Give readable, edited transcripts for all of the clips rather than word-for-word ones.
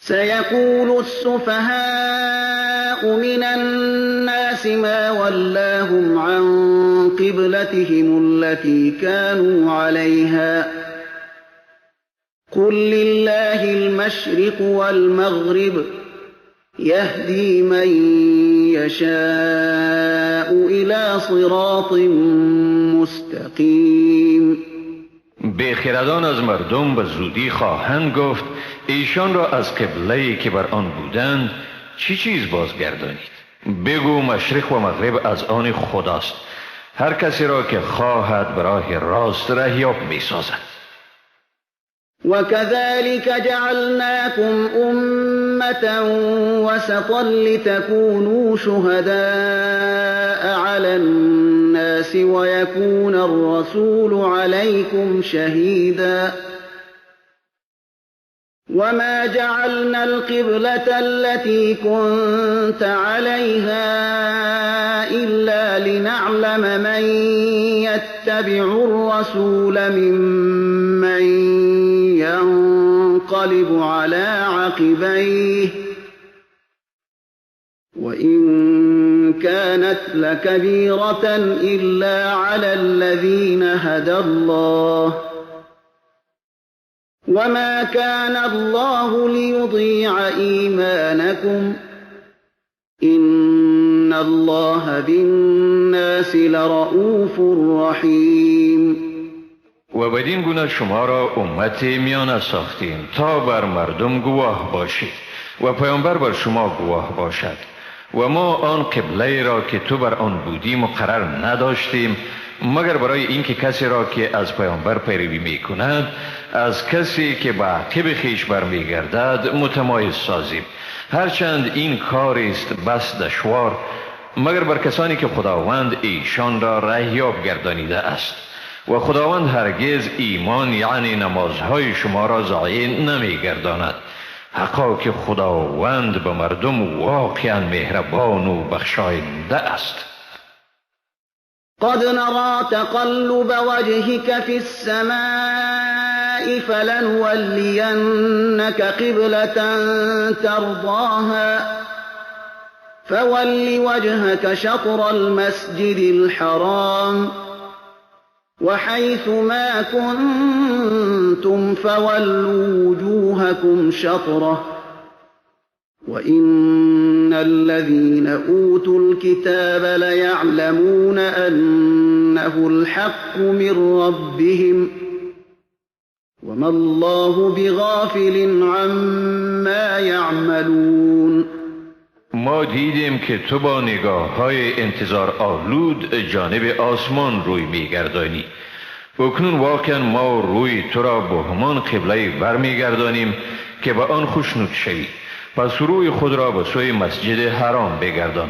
سيقول السفهاء من الناس ما ولاهم عن قبلتهم التي كانوا عليها قل لله المشرق والمغرب يهدي من يشاء إلى صراط مستقیم. بیخردان از مردم به زودی خواهند گفت ایشان را از قبله‌ای که بر آن بودند چی چیز بازگردانید؟ بگو مشرق و مغرب از آن خداست، هر کسی را که خواهد به راه راست رهیاب می سازد. وكذلك جعلناكم أمة وسطا لتكونوا شهداء على الناس ويكون الرسول عليكم شهيدا وما جعلنا القبلة التي كنت عليها إلا لنعلم من يتبع الرسول ممن ينقلب على عقبيه وإن كانت لكبيرة إلا على الذين هدى الله وما كان الله ليضيع إيمانكم إن الله بالناس لرؤوف رحيم. و بدین گونه شما را امت میانه ساختیم تا بر مردم گواه باشید و پیامبر بر شما گواه باشد. و ما آن قبله را که تو بر آن بودی مقرر نداشتیم مگر برای اینکه کسی را که از پیامبر پیروی می کند از کسی که به عقب خویش برمیگردد متمایز سازیم، هرچند این کاری است بس دشوار، مگر بر کسانی که خداوند ایشان را رهیاب گردانیده است. و خداوند هرگز ایمان یعنی نمازهای شما را ضایع نمیگرداند. حقا که خداوند به مردم واقعا مهربان و بخشاینده است. قد نرى تقلب وجهك في السماء فلنولينك قبلة ترضاها فول وجهك شطر المسجد الحرام وحيث ما كنتم فولوا وجوهكم شطره وإن الذين أوتوا الكتاب ليعلمون أنه الحق من ربهم وما الله بغافل عما يعملون. ما دیدیم که تو با نگاه های انتظار آلود جانب آسمان روی میگردانی. اکنون واقعا ما روی تو را به همان قبله برمیگردانیم که به آن خوشنود شوی. پس روی خود را به سوی مسجد حرام بگردان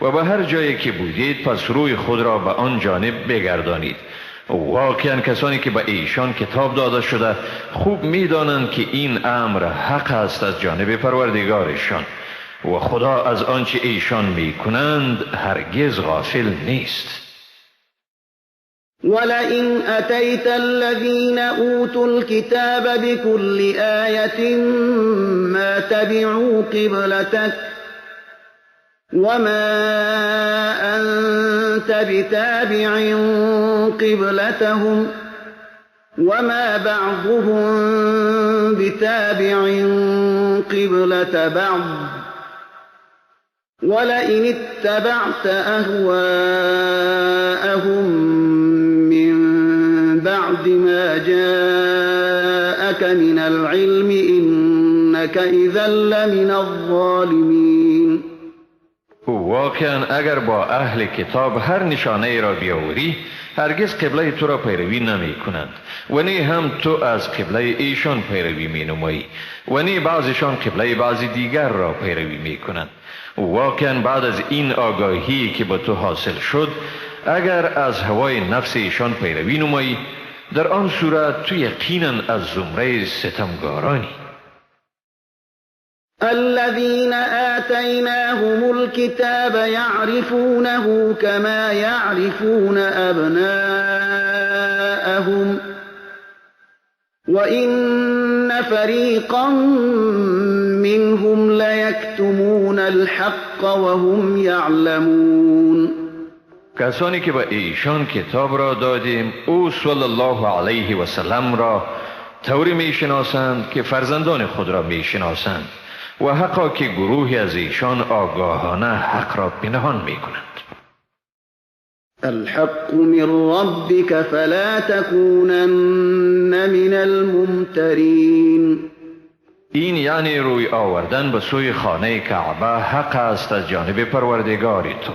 و به هر جایی که بودید پس روی خود را به آن جانب بگردانید. واقعا کسانی که به ایشان کتاب داده شده خوب میدانند که این امر حق است از جانب پروردگارشان و خدا از آنچه ایشان میکنند هرگز غافل نیست. ولئن أتيت الذين أوتوا الكتاب بكل آية ما تبعوا قبلتك وما أنت بتابع قبلتهم وما بعضهم بتابع قبلة بعض ولئن اتبعت أهواءهم من بعد ما جاءك من العلم إنك إذا لمن الظالمين. واقعا اگر با اهل کتاب هر نشانه ای را بیاوری هرگز قبله تو را پیروی نمی کنند و نه هم تو از قبله ایشان پیروی می نمایی و نه بعضشان قبله بعضی دیگر را پیروی می کنند. واقعا بعد از این آگاهی که به تو حاصل شد اگر از هوای نفس ایشان پیروی نمایی در آن صورت تو یقینا از زمره ستمگارانی. الذين آتيناهم الكتاب يعرفونه كما يعرفون أبناءهم وإن فريقا منهم الحق وهم يعلمون. کسانی که به ایشان کتاب را دادیم او صلی الله علیه و سلم را طوری میشناسند که فرزندان خود را میشناسند و حقا که گروهی از ایشان آگاهانه حق را پنهان میکنند. الحق من ربك فلا تكونن من الممترین. این یعنی روی آوردن به سوی خانه کعبه حق است از جانب پروردگار تو،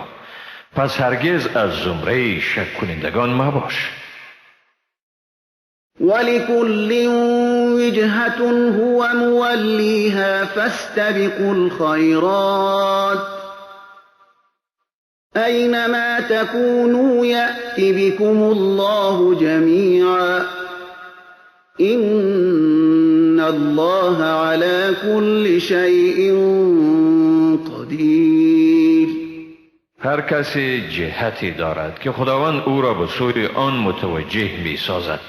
پس هرگز از زمره شک کنندگان مباش. ولكل وجهة هو موليها فاستبقوا الخيرات أينما تكونوا يأت بكم الله جميعا إن الله على كل شيء قدير. هر کسی جهتی دارد که خداوند او را به سوی آن متوجه می سازد،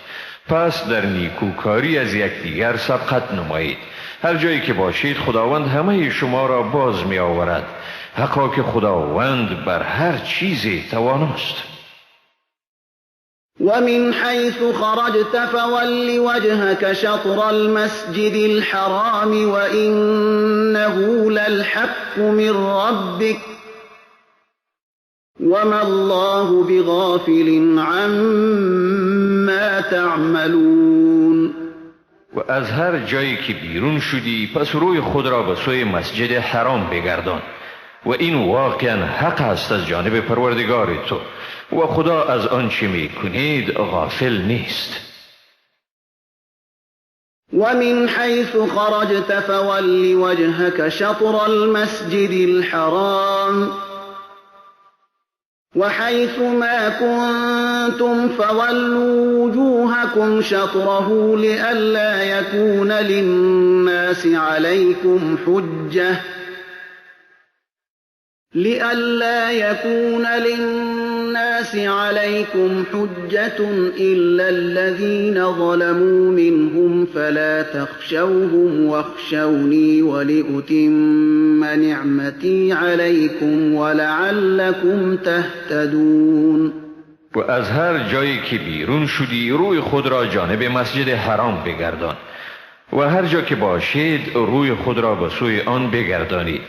پس در نیکوکاری از یکدیگر سبقت نمایید. هر جایی که باشید خداوند همه شما را باز می آورد، حقا که خداوند بر هر چیزی تواناست. ومن حيث خرجت فول وجهك شطر المسجد الحرام وإنه للحق من ربك وما الله بغافل عما تعملون. و از هر جایی که بیرون شدی پس روی خود را به سوی مسجد حرام بگردان و این واقعا حق است از جانب پروردگار تو و خدا از آنچه میکنید غافل نیست. ومن حيث خرجت فول وجهك شطر المسجد الحرام وحيث ما كنتم فولوا وجوهكم شطره لئلا يكون للناس عليكم حجة إلا الذين ظلموا منهم فلا تخشوهم واخشوني ولأتم نعمتي عليكم ولعلكم تهتدون. و از هر جایی که بیرون شدی روی خود را جانب مسجد حرام بگردان و هر جا که باشید روی خود را به سوی آن بگردانید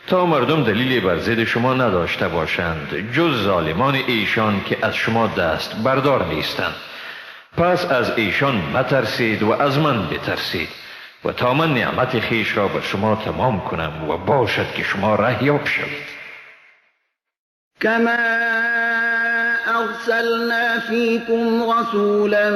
تا مردم دلیلی بر ضد شما نداشته باشند جز ظالمان ایشان که از شما دست بردار نیستند. پس از ایشان مترسید و از من بترسید و تا من نعمت خویش را بر شما تمام کنم و باشد که شما رهیاب شوید. کما أرسلنا فيكم رسولا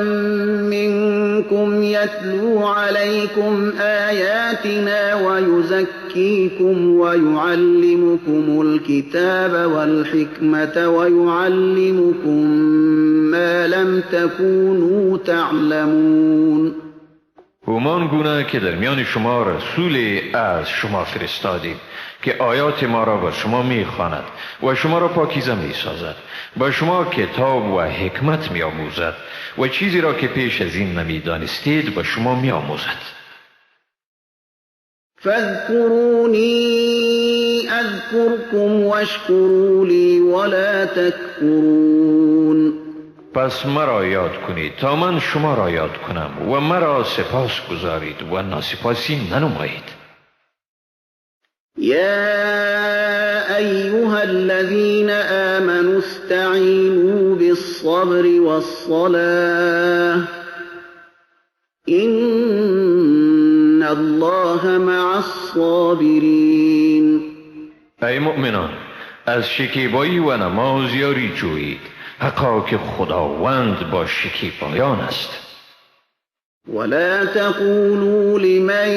منكم يتلو عليكم آياتنا ويزكيكم ويعلمكم الكتاب والحكمة ويعلمكم ما لم تكونوا تعلمون. همان گونه که در میان شما رسول از شما فرستادیم که آیات ما را بر شما میخواند و شما را پاکیزه میسازد، با شما کتاب و حکمت میآموزد و چیزی را که پیش از این نمیدانستید به شما میآموزد. فاذكروني اذكركم واشكروا لي ولا تكفرون. پس مرا یاد کنید تا من شما را یاد کنم و مرا سپاس گذارید و ناسپاسی ننمایید. يا أيها الذين آمنوا استعينوا بالصبر والصلاة إن الله مع الصابرين. ای مؤمنان، از شکیبایی و نماز یاری جویید، حقا که خداوند با شکیبایان است. ولا تقولوا لمن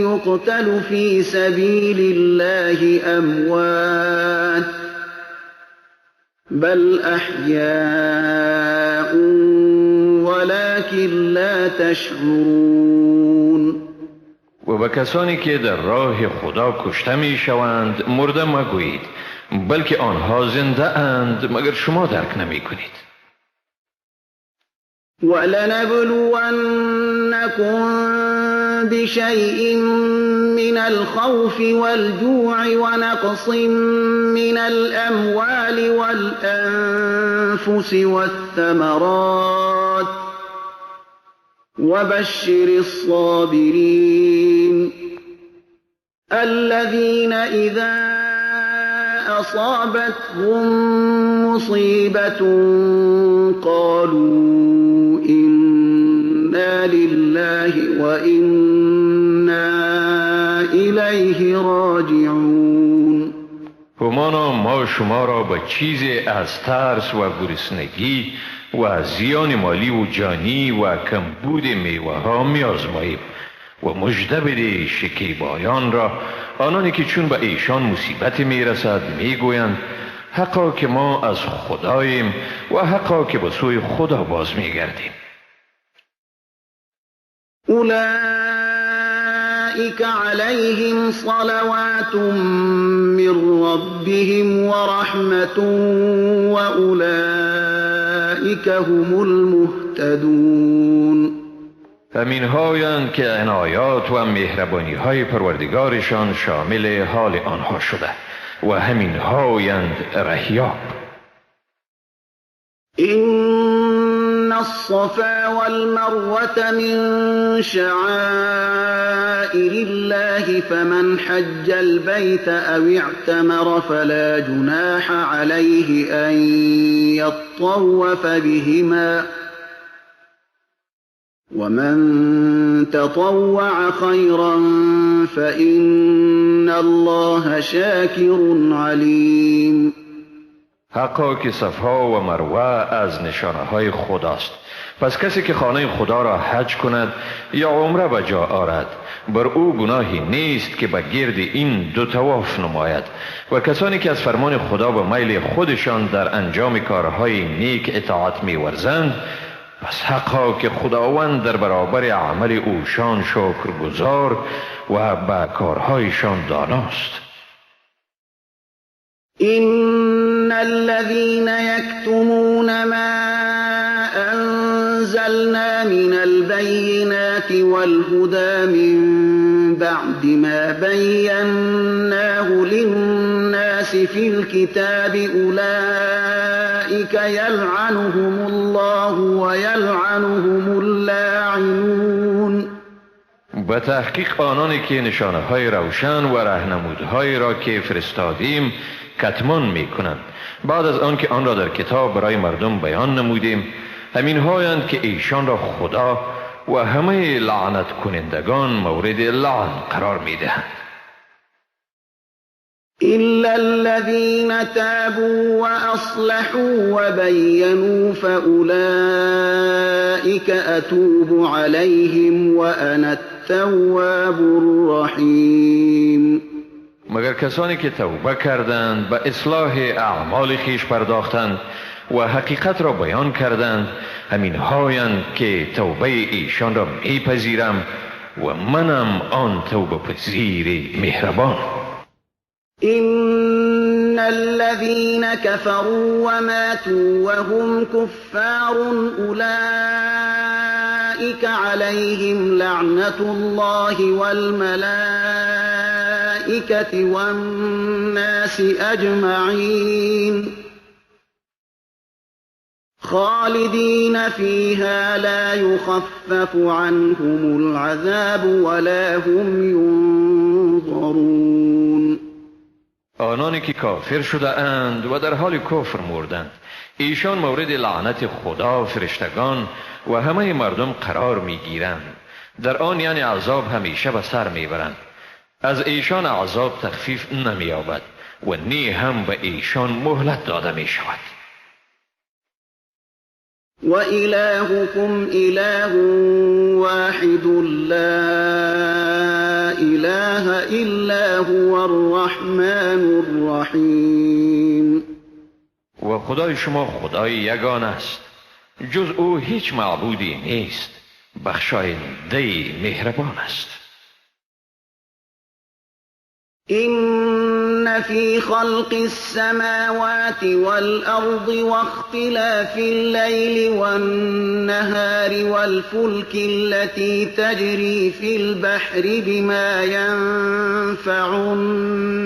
يقتل في سبيل الله أموات بل أحياء ولكن لا تشعرون. و به کسانی که در راه خدا کشته می شوند مرده مگویید، بلکه آنها زنده اند مگر شما درک نمی کنید. ولنبلونكم بشيء من الخوف والجوع ونقص من الأموال والأنفس والثمرات وبشر الصابرين الذين إذا أصابتهم مصيبة قالوا إنا لله وإنا إليه راجعون. همانا ما شما را با چیزی از ترس و گرسنگی و زیان مالی و جانی و کمبود میوه ها می‌آزماییم و مژده بده شکیبایان را، آنانی که چون به ایشان مصیبت میرسد میگویند حقا که ما از خداییم و حقا که به سوی خدا باز میگردیم. اولئک علیهم صلوات من ربهم ورحمة واولئک هم المهتدون. همین هایند که عنایات و مهربانی های پروردگارشان شامل حال آنها شده و همین هایند رهیاب. إن الصفا والمروة من شعائر الله فمن حج البيت أو اعتمر فلا جناح عليه أن يطوف بهما ومن تطوع خيرا فإن الله شاكر عليم. حقا که صفا و مروه از نشانه های خداست، پس کسی که خانه خدا را حج کند یا عمره به جا آرد بر او گناهی نیست که به گرد این دو طواف نماید، و کسانی که از فرمان خدا به میل خودشان در انجام کارهای نیک اطاعت می‌ورزند، پس حقا که خداوند در برابر عمل اوشان شکرگزار و به کارهایشان داناست. إن الذين يكتمون ما أنزلنا من البينات والهدى من بعد ما بيناه للناس في الكتاب أولئك يلعنهم الله ويلعنهم اللاعنون. به تحقیق آنانی که نشانه های روشن و رهنمودهایی را که فرستادیم کتمان می کنند بعد از آنکه آن را در کتاب برای مردم بیان نمودیم، همین هایند که ایشان را خدا و همه لعنت کنندگان مورد لعن قرار می دهند. إلا الذين تابوا وأصلحوا وبينوا فأولئك أتوب عليهم وأنا التواب الرحيم. مگر کسانی که توبه کردند، به اصلاح اعمال خویش پرداختند و حقیقت را بیان کردند، همین هایند که توبه ایشان را میپذیرم و منم آن توبه پذیر مهربان. إن الذين كفروا وماتوا وهم كفار أولئك عليهم لعنة الله والملائكة والناس أجمعين خالدين فيها لا يخفف عنهم العذاب ولا هم ينظرون. آنانی که کافر شده اند و در حال کفر مردند، ایشان مورد لعنت خدا، فرشتگان و همه مردم قرار میگیرند. در آن یعنی عذاب همیشه به سر میبرند. از ایشان عذاب تخفیف نمییابد و نی هم به ایشان مهلت داده میشود. و الهکم اله واحد لا اله الا هو الرحمن الرحیم. و خدای شما خدای یگانه است، جز او هیچ معبودی نیست، بخشاینده مهربان است. إن في خلق السماوات والأرض واختلاف الليل والنهار والفلك التي تجري في البحر بما ينفع الناس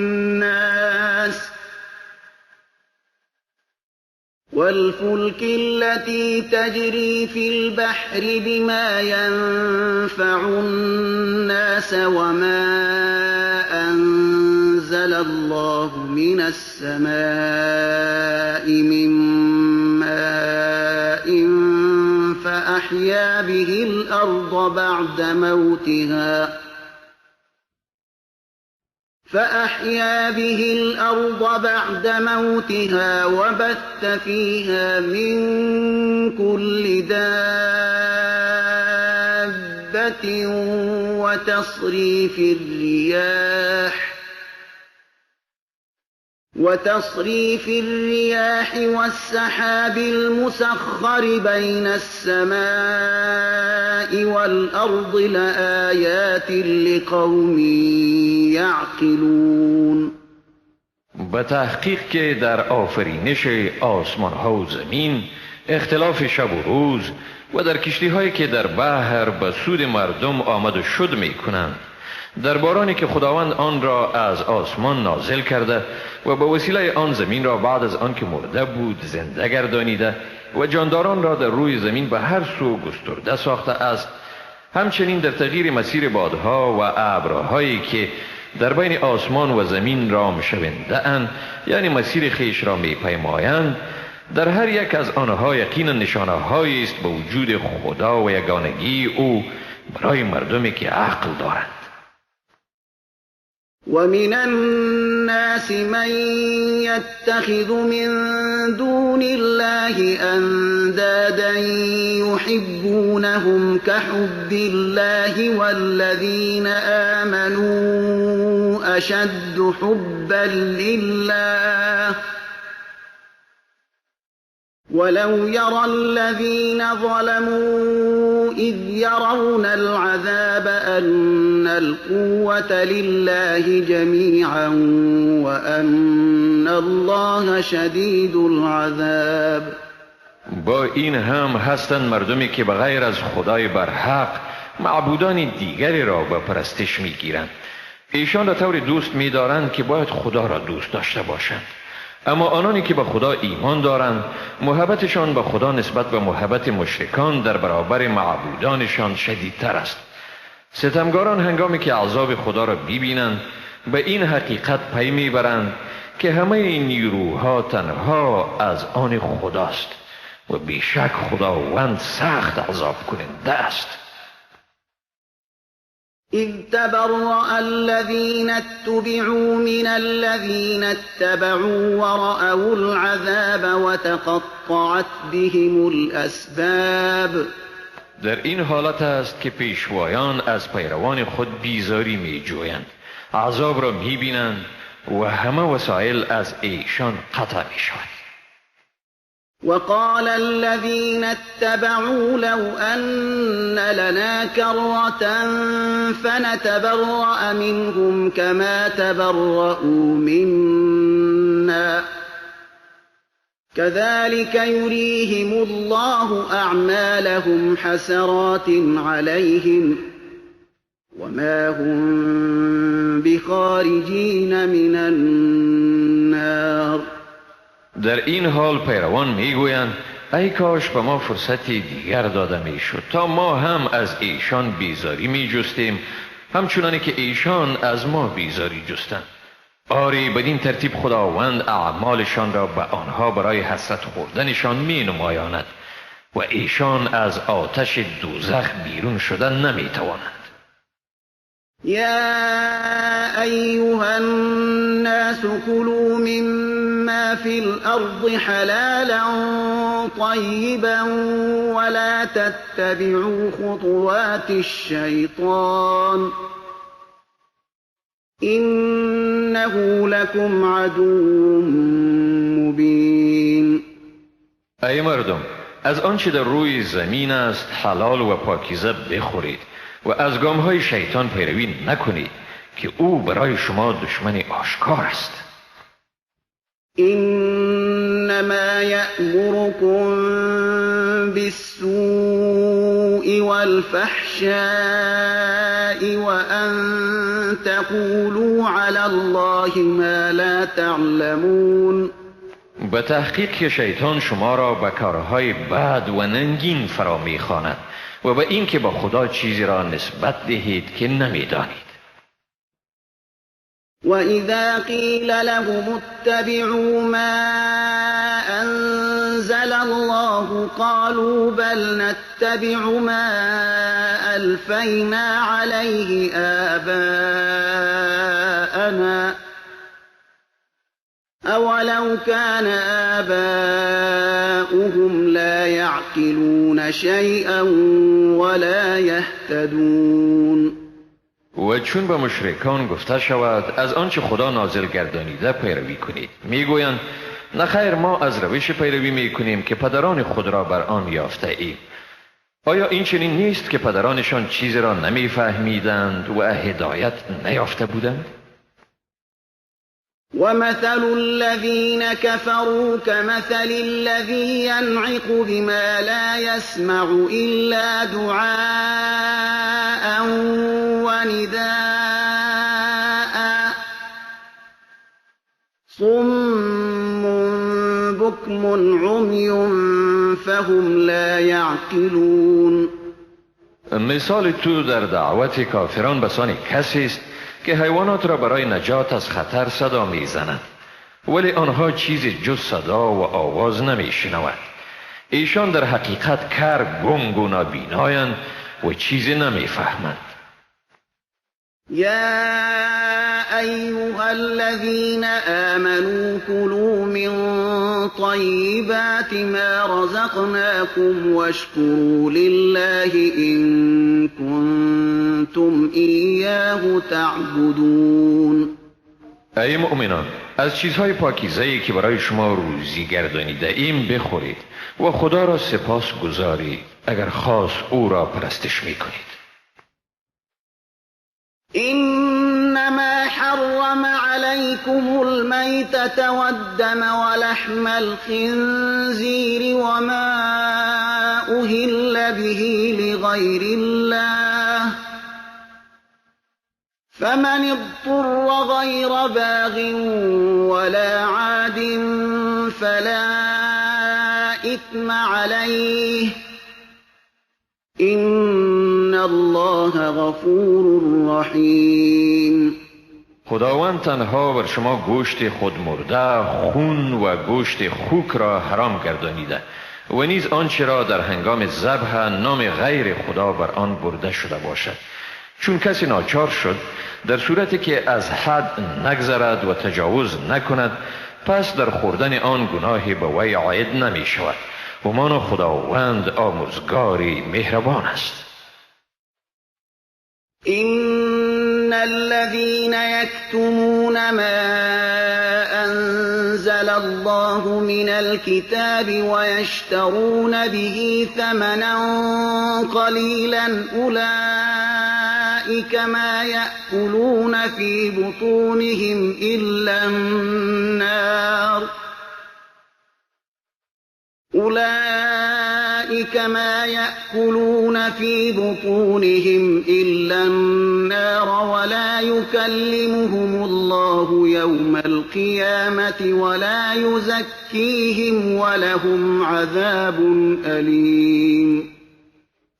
والفلك التي تجري في البحر بما ينفع الناس وما أنزل الله من السماء من ماء فأحيا به الأرض بعد موتها وبث فيها من كل دابة وتصريف الرياح والسحاب المسخر بين السماء والأرض لآيات لقوم يعقلون. به تحقیق که در آفرینش آسمان ها و زمین، اختلاف شب و روز و در کشتی هایی که در بحر به سود مردم آمد و شد می کنند، در بارانی که خداوند آن را از آسمان نازل کرده و به وسیله آن زمین را بعد از آن که مرده بود زنده گردانیده و جانداران را در روی زمین به هر سو گسترده ساخته است، همچنین در تغییر مسیر بادها و ابرهایی که در بین آسمان و زمین رام شونده اند، یعنی مسیر خیش را می پیمایند، در هر یک از آنها یقینا نشانه هایی است به وجود خدا و یگانگی او برای مردمی که عقل دارند. ومن الناس من يتخذ من دون الله أندادا يحبونهم كحب الله والذين آمنوا أشد حبا لله ولو يرى الذين ظلموا إذ يرون العذاب أن القوة لله جميعا وأن الله شديد العذاب. با این هم هستند مردمی که به غیر از خدای برحق معبودان دیگری را به پرستش میگیرند. ایشان را طوری دوست میدارند که باید خدا را دوست داشته باشند. اما آنانی که به خدا ایمان دارند، محبتشان به خدا نسبت به محبت مشرکان در برابر معبودانشان شدیدتر است. ستمگاران هنگامی که عذاب خدا را ببینند، به این حقیقت پی میبرند که همه این نیروها تنها از آن خداست و بیشک خداوند سخت عذاب کننده است. إذ تبرأ الذين اتبعوا من الذين اتبعوا ورأوا العذاب وتقطعت بهم الأسباب. در این حالت است که پیشوایان از پیروان خود بیزاری می جویند، عذاب را می بینند و همه وسایل از ایشان قطع می شود. وقال الذين اتبعوا لو أن لنا كرة فنتبرأ منهم كما تبرؤوا منا كذلك يريهم الله أعمالهم حسرات عليهم وما هم بخارجين من النار. در این حال پیروان میگویند ای کاش به ما فرصتی دیگر داده میشد تا ما هم از ایشان بیزاری میجستیم، همچنانی که ایشان از ما بیزاری جستند. آری بدین ترتیب خداوند اعمالشان را به آنها برای حسرت خوردنشان می نمایاند و ایشان از آتش دوزخ بیرون شدن نمیتوانند. يا أيها الناس كلوا مما في الأرض حلالا طيبا ولا تتبعوا خطوات الشيطان إنه لكم عدو مبين. ای مردم، از آنچه در روی زمین است حلال و پاکیزه بخورید و از گام‌های شیطان پیروی نکنید که او برای شما دشمن آشکار است. إنما يأمركم بالسوء والفحشاء وأن تقولوا على الله ما لا تعلمون. به تحقیق که شیطان شما را به کارهای بد و ننگین فرا می‌خواند و به اینکه با خدا چیزی را نسبت دهید که نمی‌دانید. وَإِذَا قِيلَ لَهُمُ اتَّبِعُوا مَا أَنزَلَ اللَّهُ قَالُوا بَلْ نَتَّبِعُ مَا أَلْفَيْنَا عَلَيْهِ آبَاءَنَا أَوَلَوْ كَانَ آبَاؤُهُمْ لَا يَعْقِلُونَ شَيْئًا وَلَا يَهْتَدُونَ. و چون به مشرکان گفته شود از آنچه خدا نازل گردانیده پیروی کنید، میگویند نه خیر، ما از روش پیروی میکنیم که پدران خود را بر آن یافته ایم. آیا این چنین نیست که پدرانشان چیزی را نمیفهمیدند و هدایت نیافته بودند؟ ومثل الذين كفروا كمثل الذي ينعق بما لا يسمع إلا دعاء ونداء صم بكم عمي فهم لا يعقلون. مثال تو در دعوت کافران بسان کسی است که حیوانات را برای نجات از خطر صدا میزنند، ولی آنها چیزی جز صدا و آواز نمیشنوند. ایشان در حقیقت کر، گنگ و نابینایند و چیزی نمیفهمند. یا ایها الذین آمنوا كلوا من طیبات ما رزقناكم واشكروا لله إن كنتم إياه تعبدون. ای مؤمنان، از چیزهای پاکیزه‌ای که برای شما روزی گردانیده ایم بخورید و خدا را سپاس گذارید اگر خاص او را پرستش میکنید. إنما حرم عليكم الميتة والدم ولحم الخنزير وما أهل به لغير الله فمن اضطر غير باغ ولا عاد فلا إثم عليه إن الله غفور رحیم. خداوند تنها بر شما گوشت خود مرده، خون و گوشت خوک را حرام گردانیده و نیز آنچه را در هنگام ذبح نام غیر خدا بر آن برده شده باشد. چون کسی ناچار شد در صورتی که از حد نگذرد و تجاوز نکند، پس در خوردن آن گناهی به وی عاید نمی شود. همان خداوند آمرزگاری مهربان است. إن الذين يكتمون ما أنزل الله من الكتاب ويشترون به ثمنا قليلا أولئك ما يأكلون في بطونهم إلا النار أولئك ما يأكلون في بطونهم إلا النار ولا يكلمهم الله يوم القيامة ولا يزكيهم ولهم عذاب أليم.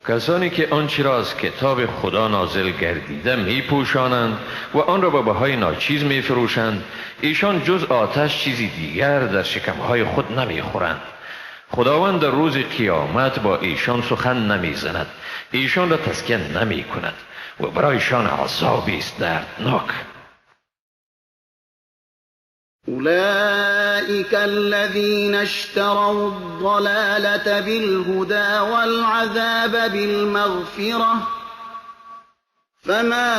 کسانی که آنچه را از کتاب خدا نازل گردیده می پوشانند و آن را به بهای ناچیز می فروشند، ایشان جز آتش چیزی دیگر در شکمهای خود نمی خورند. خداوند در روز قیامت با ایشان سخن نمیزند، ایشان را تزکیه نمی کند و برایشان عذابی است دردناک. أولئك الذين اشتروا الضلالة بالهدى والعذاب بالمغفرة فما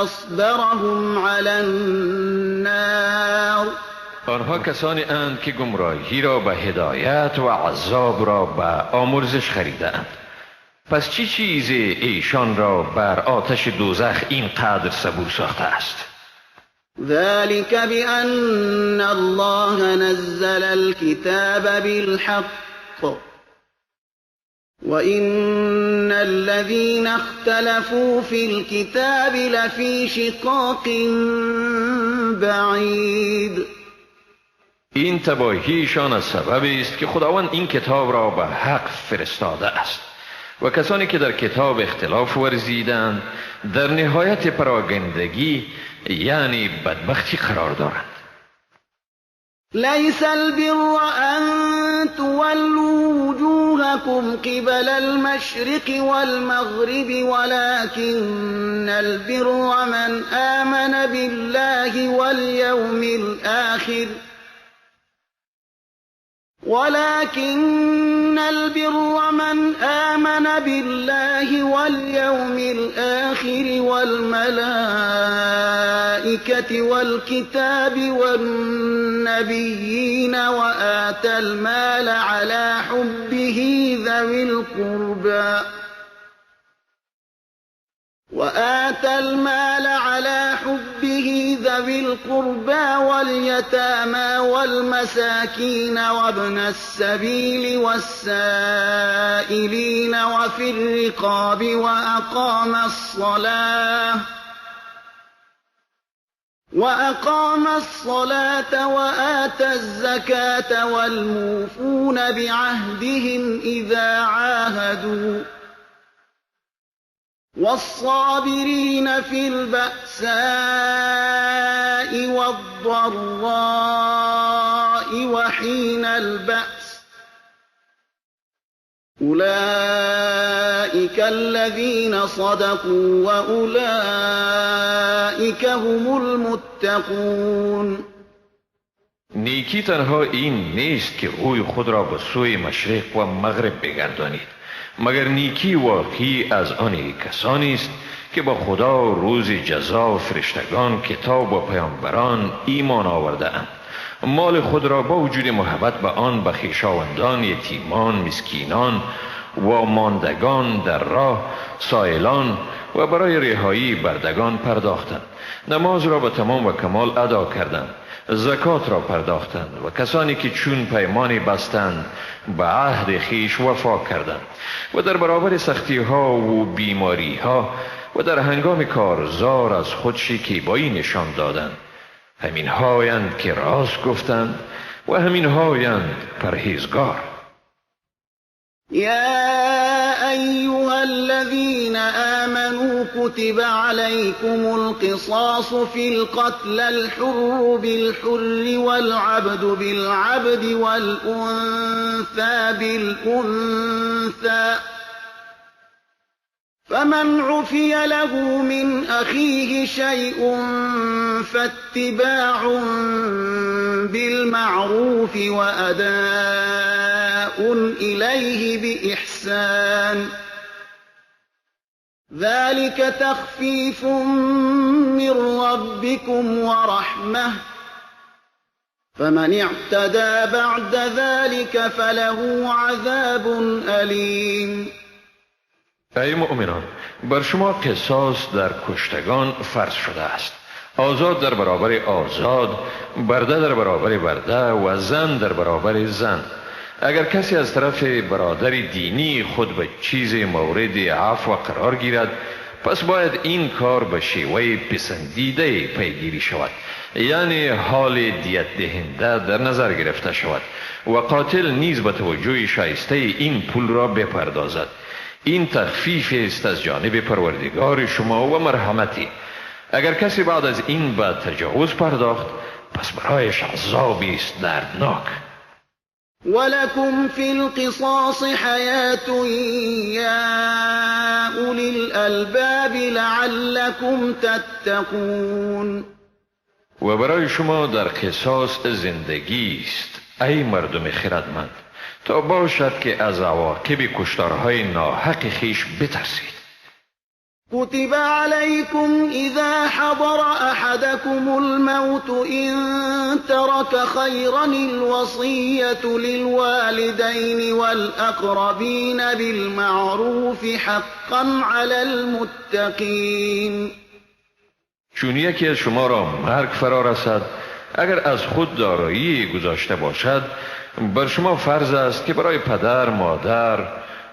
أصبرهم على النار. آنها کسانی اند که گمراهی را به هدایت و عذاب را به آمرزش خریدند. پس چی چیزی ایشان را بر آتش دوزخ اینقدر صبور ساخته است؟ ذلك بأن الله نزل الكتاب بالحق وإن الذين اختلفوا في الكتاب لفي شقاق بعید. این تباهیشان از سبب است که خداوند این کتاب را به حق فرستاده است و کسانی که در کتاب اختلاف ورزیدند در نهایت پراگندگی یعنی بدبختی قرار دارند. ليس البر أن تولوا وجوهكم قبل المشرق والمغرب ولكن البر من آمن بالله واليوم الآخر ولكن البر من آمن بالله واليوم الآخر والملائكة والكتاب والنبيين وآتى المال على حبه ذوي القربى وآتى المال على حبه ذوي القربى واليتامى والمساكين وابن السبيل والسائلين وفي الرقاب وأقام الصلاة وآتى الزكاة والموفون بعهدهم إذا عاهدوا والصابرين في البأساء والضراء وحين البأس أولئك الذين صدقوا وأولئك هم المتقون. نیکی تنها این نیست که روی خود را به سوی مشرق و مغرب بگردانید، مگر نیکی واقعی از آن کسانی است که با خدا، روز جزا، فرشتگان، کتاب و پیامبران ایمان آورده اند، مال خود را با وجود محبت به آن به خویشاوندان، یتیمان، مسکینان و ماندگان در راه، سائلان و برای رهایی بردگان پرداختند، نماز را به تمام و کمال ادا کردند، زکات را پرداختند و کسانی که چون پیمانی بستند به عهد خویش وفا کردند و در برابر سختی ها و بیماری ها و در هنگام کارزار از خود شکیبایی نشان دادند. همین هایند که راست گفتند و همین هایند پرهیزگار. يا أيها الذين آمنوا كتب عليكم القصاص في القتل الحر بالحر والعبد بالعبد والأنثى بالأنثى فمن عفي له من أخيه شيء فاتباع بالمعروف وأداء إليه بإحسان ذلك تخفيف من ربكم ورحمة فمن اعتدى بعد ذلك فله عذاب أليم. ای مؤمنان، بر شما قصاص در کشتگان فرض شده است، آزاد در برابر آزاد، برده در برابر برده و زن در برابر زن. اگر کسی از طرف برادر دینی خود به چیز مورد عفو قرار گیرد، پس باید این کار به شیوه پسندیده پیگیری شود، یعنی حال دیت دهنده در نظر گرفته شود و قاتل نیز به توجه شایسته این پول را بپردازد. این تخفیف است از جانب پروردگار شما و مرحمتی. اگر کسی بعد از این به تجاوز پرداخت، پس برایش عذابی است دردناک. ولكم في القصاص حیات یا اولی الالباب لعلكم تتقون. و برای شما در قصاص زندگی است ای مردم خردمند، تا باشد که از عواقب کشتارهای ناحق خویش بترسید. كتب عليكم إذا حضر أحدكم الموت إن ترك خيرا الوصية للوالدين والأقربين بالمعروف حقا على المتقين. چون یکی از شما را مرگ فرا رسد، اگر از خود دارایی گذاشته باشد، بر شما فرض است که برای پدر، مادر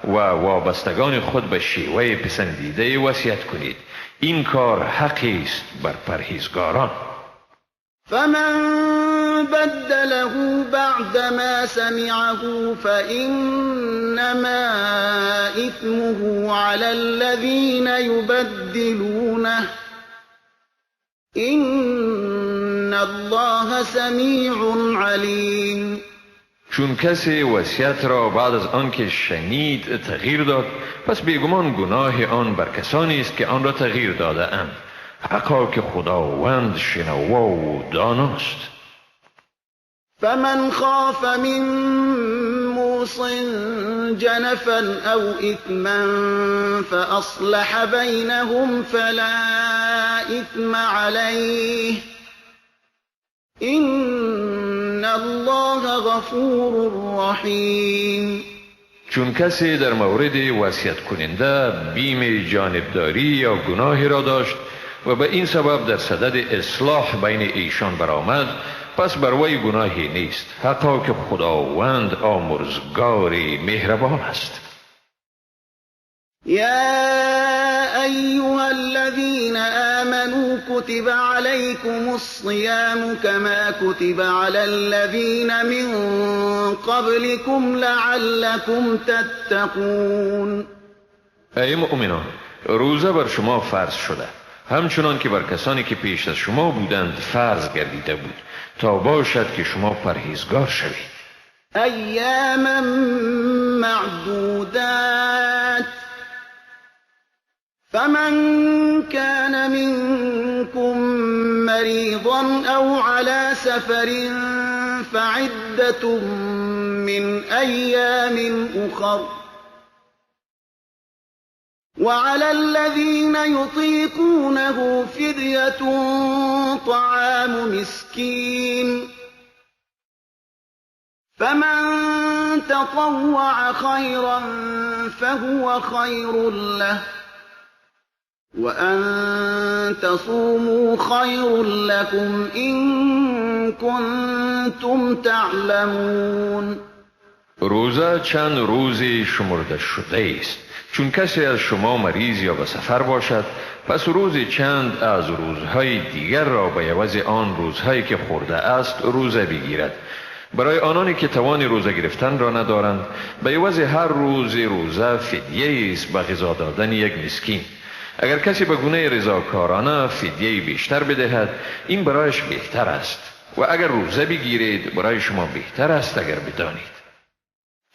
و وابستگان خود به شیوه پسندیده وصیت کنید. این کار حقی است بر پرهیزگاران. فمن بدله بعدما سمعه فإنما إثمه على الذين يبدلونه إن الله سمیع علیم. چون کسی وصیت را بعد از آنکه شنید تغییر داد، پس بیگمان گناه آن بر کسانی است که آن را تغییر داده اند. حقا که خداوند شنوا و داناست. فمن خاف من موص جنفا او اثما فاصلح بینهم فلا اثم علیه ان الله غفور رحیم. چون کسی در مورد وصیت کننده بیم جانبداری یا گناهی را داشت و به این سبب در صدد اصلاح بین ایشان برآمد، پس بر وی گناهی نیست. حقا که خداوند آمرزگار مهربان است. یا ایها الذین آمنوا كتب علیکم الصیام کما كتب علی الذین من قبلکم لعلکم تتقون. ای مؤمنان، روزه بر شما فرض شده، همچنان که بر کسانی که پیش از شما بودند فرض گردیده بود، تا باشد که شما پرهیزگار شوید. ایاما معدودات فمن كان منكم مريضا أو على سفر فعدة من أيام أخر وعلى الذين يطيقونه فدية طعام مسكين فمن تطوع خيرا فهو خير له وأن تصوموا خير لكم إن كنتم تعلمون. روزه چند روزی شمرده شده است. چون کسی از شما مریض یا به سفر باشد، پس روزی چند از روزهای دیگر را به عوض آن روزهایی که خورده است روزه بگیرد. برای آنانی که توان روزه گرفتن را ندارند، به عوض هر روز روزه فدیه است به غذا دادن یک مسکین. اگر کسی به گونه رضاکارانه فدیه بیشتر بدهد، این برایش بهتر است، و اگر روزه بگیرید برای شما بهتر است اگر بدانید.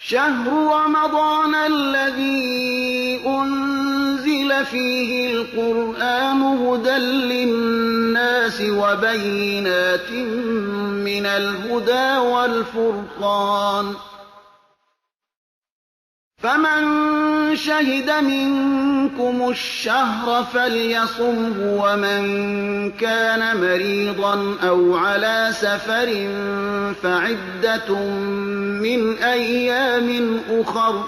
شهر رمضان الذي أنزل فيه القرآن هدى للناس وبينات من الهدى والفرقان فمن شهد منكم الشهر فليصمه ومن كان مريضا أو على سفر فعدة من أيام أخر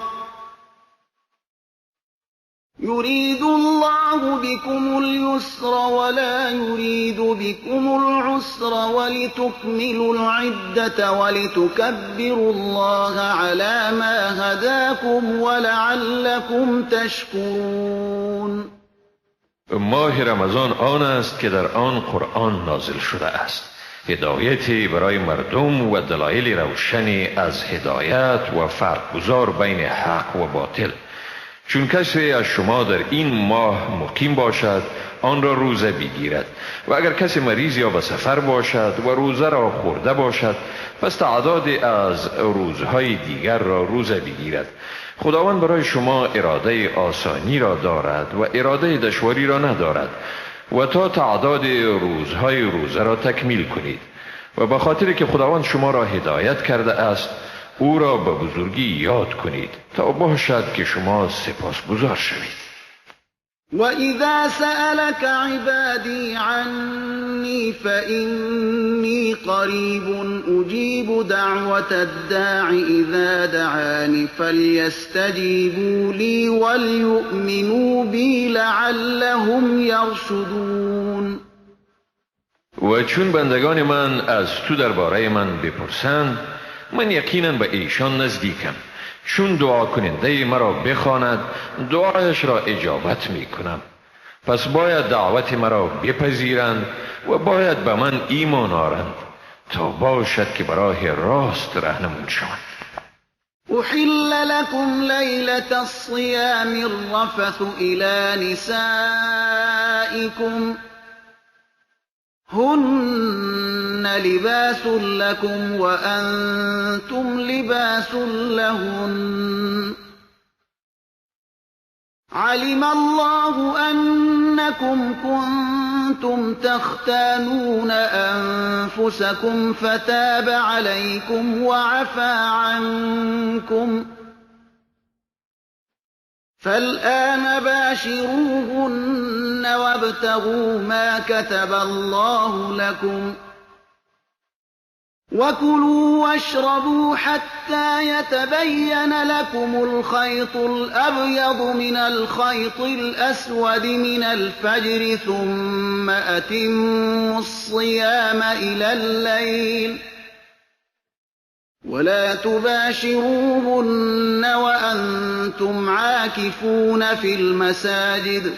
يريد الله بكم اليسر ولا يريد بكم العسر ولتكملوا العدة ولتكبروا الله على ما هداكم ولعلكم تشكرون. ماه رمضان آن است که در آن قرآن نازل شده است، هدایتی برای مردم و دلایل روشنی از هدایت و فرق گذار بین حق و باطل. چون کسی از شما در این ماه مقیم باشد آن را روزه بگیرد، و اگر کسی مریض یا به سفر باشد و روزه را خورده باشد، پس تعداد از روزهای دیگر را روزه بگیرد. خداوند برای شما اراده آسانی را دارد و اراده دشواری را ندارد، و تا تعداد روزهای روزه را تکمیل کنید. و به خاطر که خداوند شما را هدایت کرده است، او را به بزرگی یاد کنید تا باشد که شما سپاسگزار شوید. و اذا سألك عبادی عنی فإنی قریب اجیب دعوة الداع اذا دعان فلیستجیبوا لی ولیؤمنوا بی لعلهم یرشدون. و چون بندگان من از تو درباره من بپرسند، من یقینا به ایشان نزدیکم. چون دعا کننده مرا بخواند، دعایش را اجابت می کنم. پس باید دعوت مرا بپذیرند و باید به من ایمان آرند تا باشد که براه راست رهنمون شوند. أحل لكم ليلة الصيام الرفث إلى نسائكم هن لباس لكم وأنتم لباس لهن علم الله أنكم كنتم تختانون أنفسكم فتاب عليكم وعفى عنكم فالآن باشروهن وابتغوا ما كتب الله لكم وكلوا واشربوا حتى يتبين لكم الخيط الأبيض من الخيط الأسود من الفجر ثم أتموا الصيام إلى الليل ولا تباشروهن وأنتم عاكفون في المساجد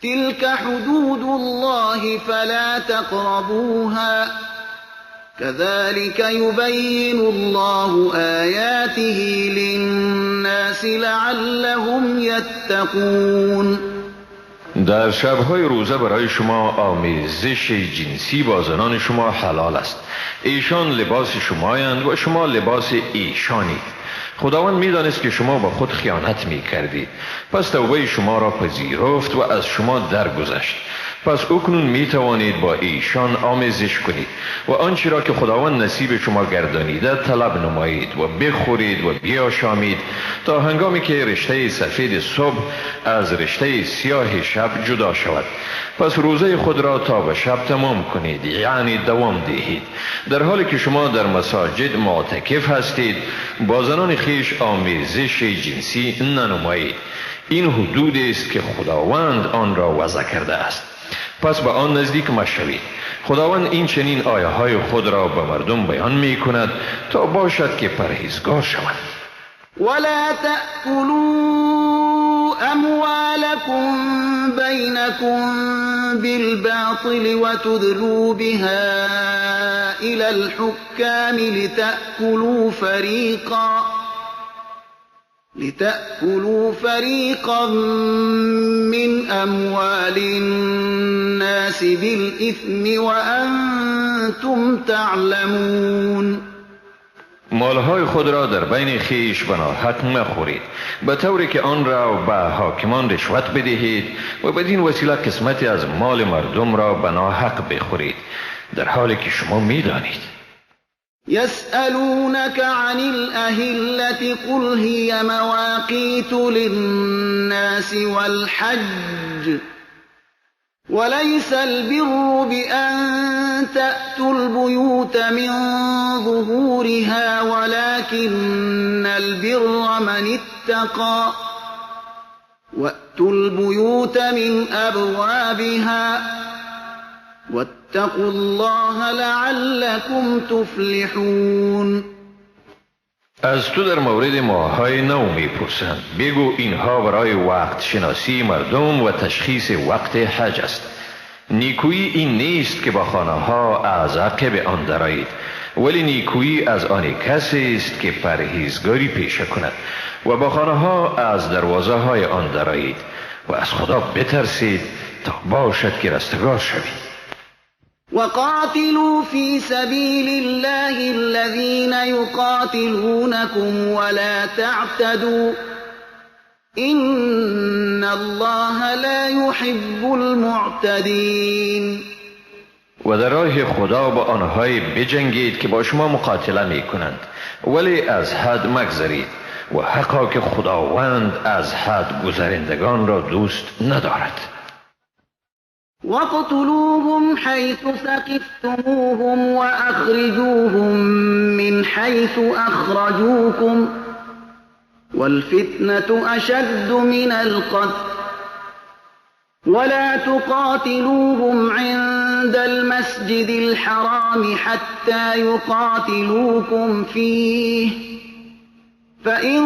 تلك حدود الله فلا تقربوها كذلك يبين الله آياته للناس لعلهم يتقون. در شب‌های روزه برای شما آمیزش جنسی با زنان شما حلال است. ایشان لباس شمایند و شما لباس ایشانید. خداوند می‌دانست که شما با خود خیانت می‌کردید، پس توبه شما را پذیرفت و از شما درگذشت. پس اکنون می توانید با ایشان آمیزش کنید و آنچه را که خداوند نصیب شما گردانیده طلب نمایید و بخورید و بیاشامید تا هنگامی که رشته سفید صبح از رشته سیاه شب جدا شود. پس روزه خود را تا به شب تمام کنید، یعنی دوام دهید. در حالی که شما در مساجد معتکف هستید با زنان خویش آمیزش جنسی ننمایید. این حدود است که خداوند آن را وضع کرده است، پس به آن نزدیک مشوید. خداوند این چنین آیه های خود را به مردم بیان می کند تا باشد که پرهیزگار شوند. ولا تأكلوا أموالكم بينكم بالباطل وتدلوا بها إلى الحكام لتأكلوا فريقا من أموال الناس بالإثم وأنتم تعلمون. مالهای خود را در بین خیش به ناحق مخورید، به طوری که آن را به حاکمان رشوت بدهید و بدین وسیله قسمتی از مال مردم را به ناحق بخورید، در حالی که شما میدانید. يسألونك عن الأهلة قل هي مواقيت للناس والحج وليس البر بأن تأتوا البيوت من ظهورها ولكن البر من اتقى وأتوا البيوت من أبوابها واتقوا الله لعلكم تفلحون. از تو در مورد ماه‌های نو میپرسند، بگو اینها برای وقت شناسی مردم و تشخیص وقت حج است. نیکویی این نیست که با خانه ها از عقب آن درآیید، ولی نیکویی از آن کسی است که پرهیزگاری پیشه کند و با خانه ها از دروازه های آن درآیید و از خدا بترسید تا باشد که رستگار شوید. وقاتلوا في سبيل الله الذين يقاتلونكم ولا تعتدوا إن الله لا يحب المعتدين. و در راه خدا با آنهایی بجنگید که با شما مقاتله می کنند، ولی از حد مگذرید و حقا که خداوند از حد گذرندگان را دوست ندارد. وَاقْتُلُوهُمْ حَيْثُ ثَقِفْتُمُوهُمْ وَأَخْرِجُوهُمْ مِنْ حَيْثُ أَخْرَجُوكُمْ وَالْفِتْنَةُ أَشَدُّ مِنَ الْقَتْلِ وَلَا تُقَاتِلُوهُمْ عِندَ عند المسجد الحرام حتى يقاتلوكم فيه فإن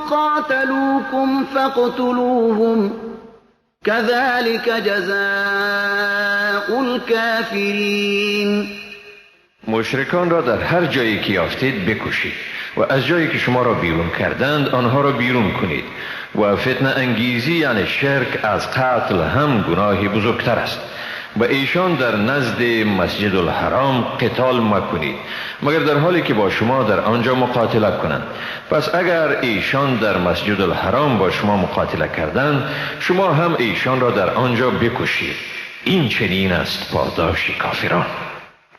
قاتلوكم فاقتلوهم كذلك جزاء الكافرين. مشرکان را در هر جایی که یافتید بکشید و از جایی که شما را بیرون کردند آنها را بیرون کنید و فتنه انگیزی یعنی شرک از قتل هم گناهی بزرگتر است. و ایشان در نزد مسجد الحرام قتال مکنید مگر در حالی که با شما در آنجا مقاتله کنند. پس اگر ایشان در مسجد الحرام با شما مقاتله کردند شما هم ایشان را در آنجا بکشید. این چنین است پاداش کافران.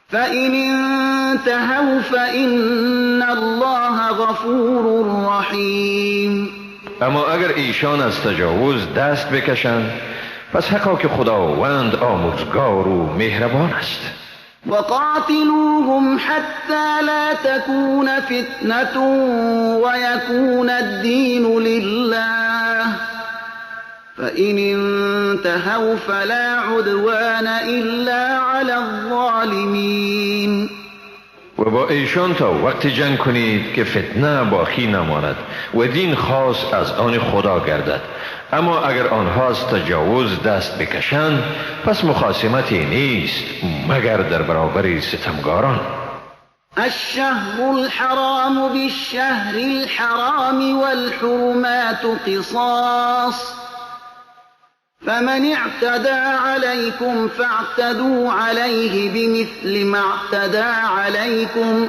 فإن انتهوا فإن الله غفور رحیم. اما اگر ایشان از تجاوز دست بکشند پس حقا که خداوند آمرزگار و مهربان است. وقاتلوهم حتى لا تكون فتنة ويكون الدين لله فإن انتهوا فلا عدوان إلا على الظالمين. و با ایشان تا وقت جنگ کنید که فتنه باقی نماند و دین خاص از آن خدا گردد. اما اگر آنها از تجاوز دست بکشند پس مخاصمتی نیست مگر در برابر ستمگاران. الشهر الحرام بالشهر الحرام والحرمات قصاص فمن اعتدى عليكم فاعتدوا عليه بمثل ما اعتدى عليكم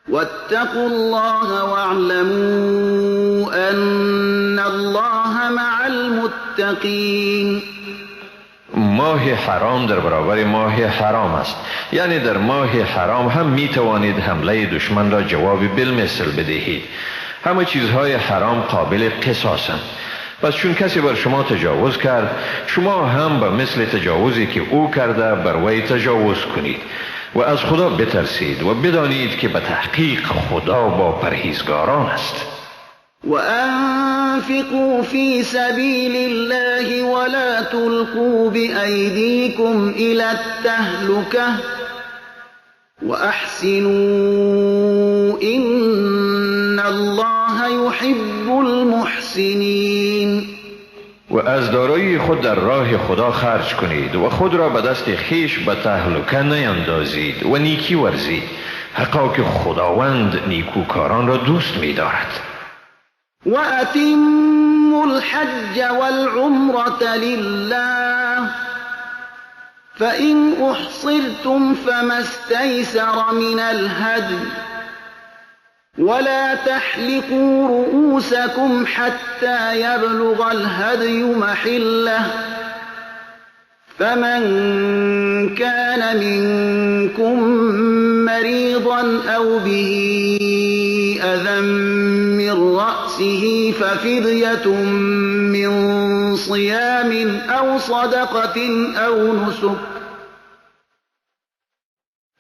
واتقوا الله واعلموا أن الله مع المتقين. ماه حرام در برابر ماه حرام است، یعنی در ماه حرام هم می توانید حمله دشمن را جواب بالمثل بدهید. همه چیزهای حرام قابل قصاصند. پس چون کسی بر شما تجاوز کرد شما هم به مثل تجاوزی که او کرده بر وی تجاوز کنید و از خدا بترسید و بدانید که به تحقیق خدا با پرهیزگاران است. وأنفقوا في سبيل الله ولا تلقوا بأيديكم إلى التهلكة وأحسنوا إن الله يحب المحسنين. و از دارایی خود در راه خدا خرج کنید و خود را به دست خویش به تهلکه نیندازید و نیکی ورزید، حقا که خداوند نیکوکاران را دوست می‌دارد. وأتموا الحج والعمرة لله فإن أحصرتم فما استيسر من الهدي ولا تحلقوا رؤوسكم حتى يبلغ الهدي محله فمن كان منكم مريضا أو به أذى من رأسه ففدية من صيام أو صدقة أو نسك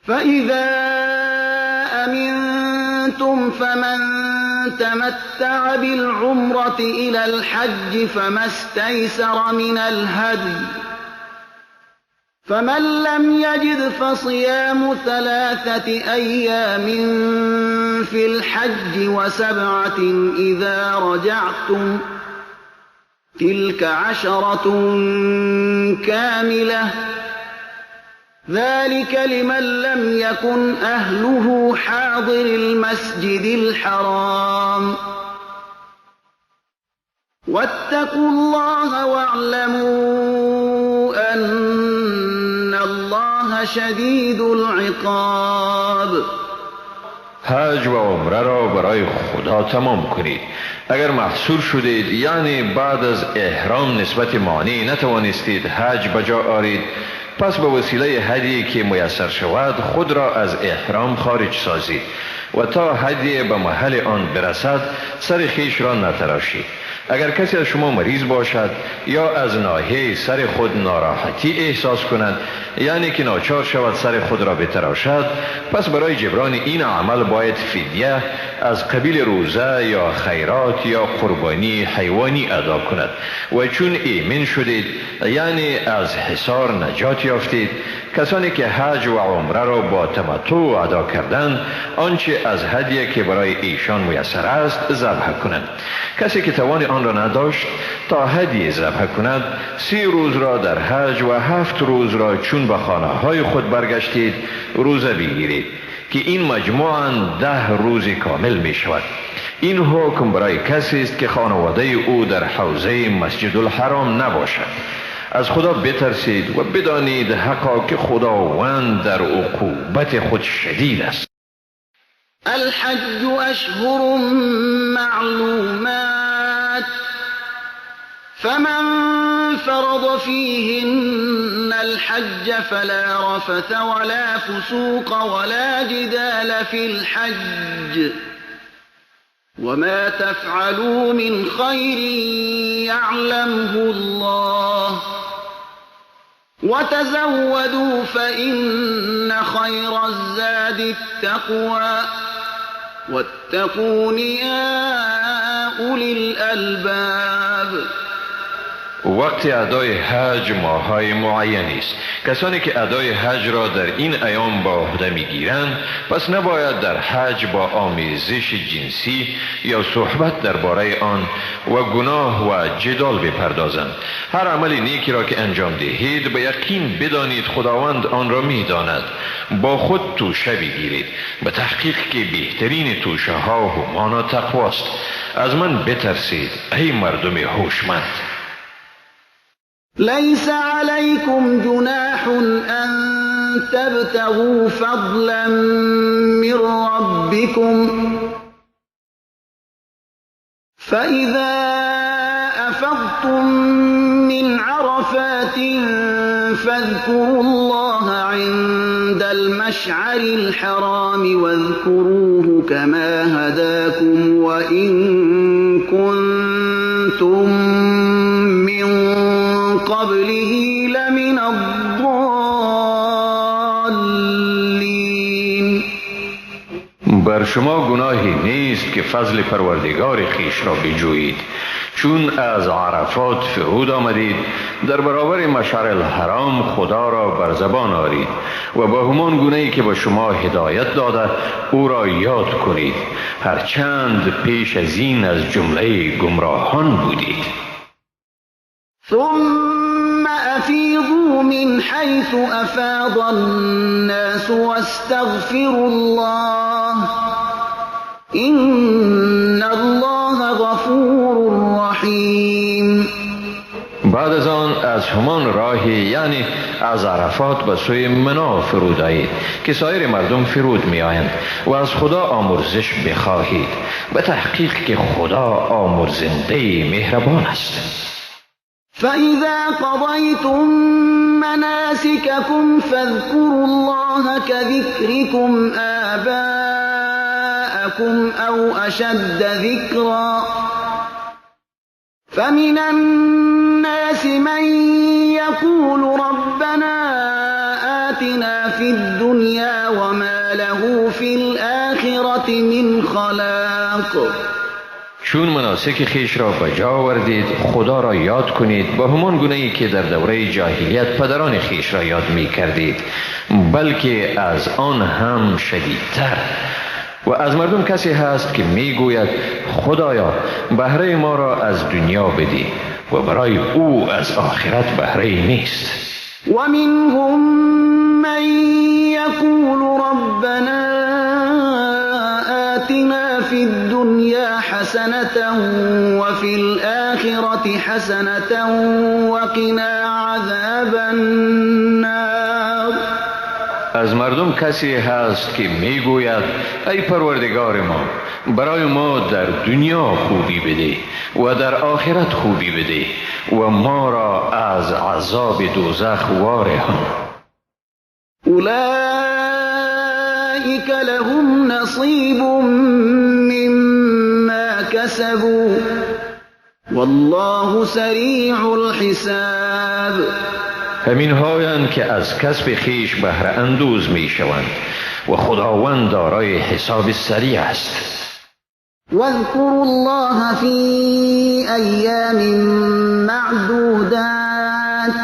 فإذا أمنتم فمن تمتع بالعمرة إلى الحج فما استيسر من الهدي فمن لم يجد فصيام 3 أيام في الحج و7 إذا رجعتم تلك 10 كاملة ذلك لمن لم يكن أهله حاضر المسجد الحرام واتقوا الله واعلموا أن الله شدید العقاب. حج و عمره را برای خدا تمام کنید. اگر محصور شدید، یعنی بعد از احرام نسبت مانع نتوانستید حج بجا آرید، پس به وسیله هدیه که میسر شود خود را از احرام خارج سازید و تا هدیه به محل آن برسد سر خویش را نتراشید. اگر کسی از شما مریض باشد یا از ناحیه سر خود ناراحتی احساس کند، یعنی که ناچار شود سر خود را بتراشد، پس برای جبران این عمل باید فدیه از قبیل روزه یا خیرات یا قربانی حیوانی ادا کند. و چون ایمن شدید، یعنی از حصار نجات یافتید، کسانی که حج و عمره را با تمتع ادا کردند، آنچه از هدیه که برای ایشان میسر است ذبح کنند. کسی که توان آن را نداشت تا هدیه ذبح کند، 30 روز را در حج و 7 روز را چون به خانه های خود برگشتید روزه بگیرید که این مجموعاً 10 روز کامل می شود. این حکم برای کسی است که خانواده او در حوزه مسجد الحرام نباشد. از خدا بترسید و بدانید حقا که خداوند در عقوبت خود شدید است. الحج اشهر معلومات فمن فرض فيهن الحج فلا رفث ولا فسوق ولا جدال في الحج وما تفعلوا من خير يعلمه الله وتزودوا فإن خير الزاد التقوى واتقون يا أولي الألباب. وقت ادای حج ماه‌های معینی است. کسانی که ادای حج را در این ایام با عهده می‌گیرند، پس نباید در حج با آمیزش جنسی یا صحبت درباره آن و گناه و جدال بپردازند. هر عمل نیکی را که انجام دهید به یقین بدانید خداوند آن را می‌داند. با خود توشه بگیرید، به تحقیق که بهترین توشه ها همانا تقواست. از من بترسید ای مردم هوشمند. ليس عليكم جناح أن تبتغوا فضلا من ربكم فإذا أفضتم من عرفات فاذكروا الله عند المشعر الحرام واذكروه كما هداكم وإن كنتم من قبله لمن الضالین. بر شما گناهی نیست که فضل پروردگار خویش را بجویید. چون از عرفات فرود آمدید، در برابر مشعر الحرام خدا را بر زبان آرید و با همان گونه ای که به شما هدایت داده او را یاد کنید، هرچند پیش از این از جمله گمراهان بودید. ثم أفيضوا من حيث أفاض الناس واستغفروا الله إن الله غفور رحيم. بعد از آن از همان راهی، یعنی از عرفات به سوی منا فرود آیید که سایر مردم فرود می آیند و از خدا آمرزش بخواهید، به تحقیق که خدا آمرزنده مهربان است. فإذا قضيتم مناسككم فاذكروا الله كذكركم آباءكم أو أشد ذكرا فمن الناس من يقول ربنا آتنا في الدنيا وما له في الآخرة من خلاق. چون مناسک خیش را به جا آوردید خدا را یاد کنید با همان گونه ای که در دوره جاهلیت پدران خیش را یاد می کردید، بلکه از آن هم شدیدتر. و از مردم کسی هست که می گوید خدایا بهره ما را از دنیا بدی و برای او از آخرت بهره نیست. و منهم من یقول ربنا آتنا في الدنيا حسنة وفي الآخرة حسنة وقنا عذاب النار. از مردم کسی هست که میگوید ای پروردگار ما برای ما در دنیا خوبی بده و در آخرت خوبی بده و ما را از عذاب دوزخ وارهان. اولئک لهم نصیب مما کسبوا والله سریع الحساب. همین هایند که از کسب خیش بهره اندوز می شوند و خداوند دارای حساب سریع است. واذكروا الله في أيام معدودات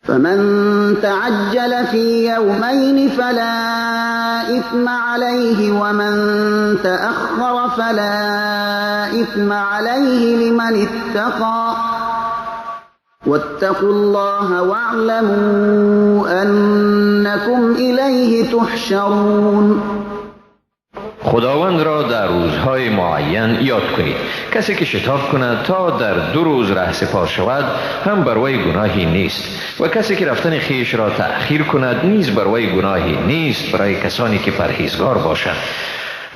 فمن تعجل في يومين فلا إثم عليه ومن تأخر فلا إثم عليه لمن اتقى واتقوا الله واعلموا أنكم إليه تحشرون. خداوند را در روزهای معین یاد کنید. کسی که شتاب کند تا در 2 روز ره سپار شود هم بر وی گناهی نیست و کسی که رفتن خیش را تأخیر کند نیز بر وی گناهی نیست برای کسانی که پرهیزگار باشند.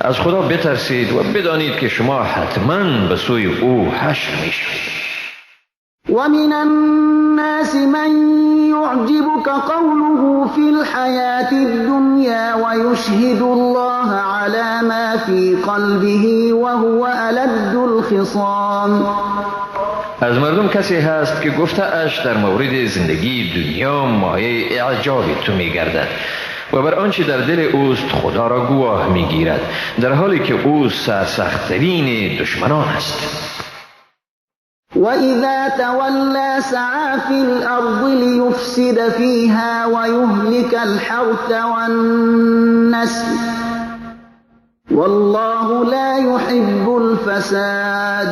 از خدا بترسید و بدانید که شما حتما به سوی او حشر میشوید. ومن الناس من يعجبك قوله في الحياة الدنيا ويشهد الله على ما في قلبه وهو ألد الخصام. از مردم کسی هست که گفته اش در مورد زندگی دنیا مایه اعجاب تو میگردد و بر آنچه در دل اوست خدا را گواه میگیرد، در حالی که او سرسخت‌ترین دشمنان است. وَإِذَا تَوَلَّى سَعَى فِي الْأَرْضِ لِيُفْسِدَ فِيهَا وَيُهْلِكَ الْحَرْثَ وَالنَّسْلَ وَاللَّهُ لَا يُحِبُّ الْفَسَادَ.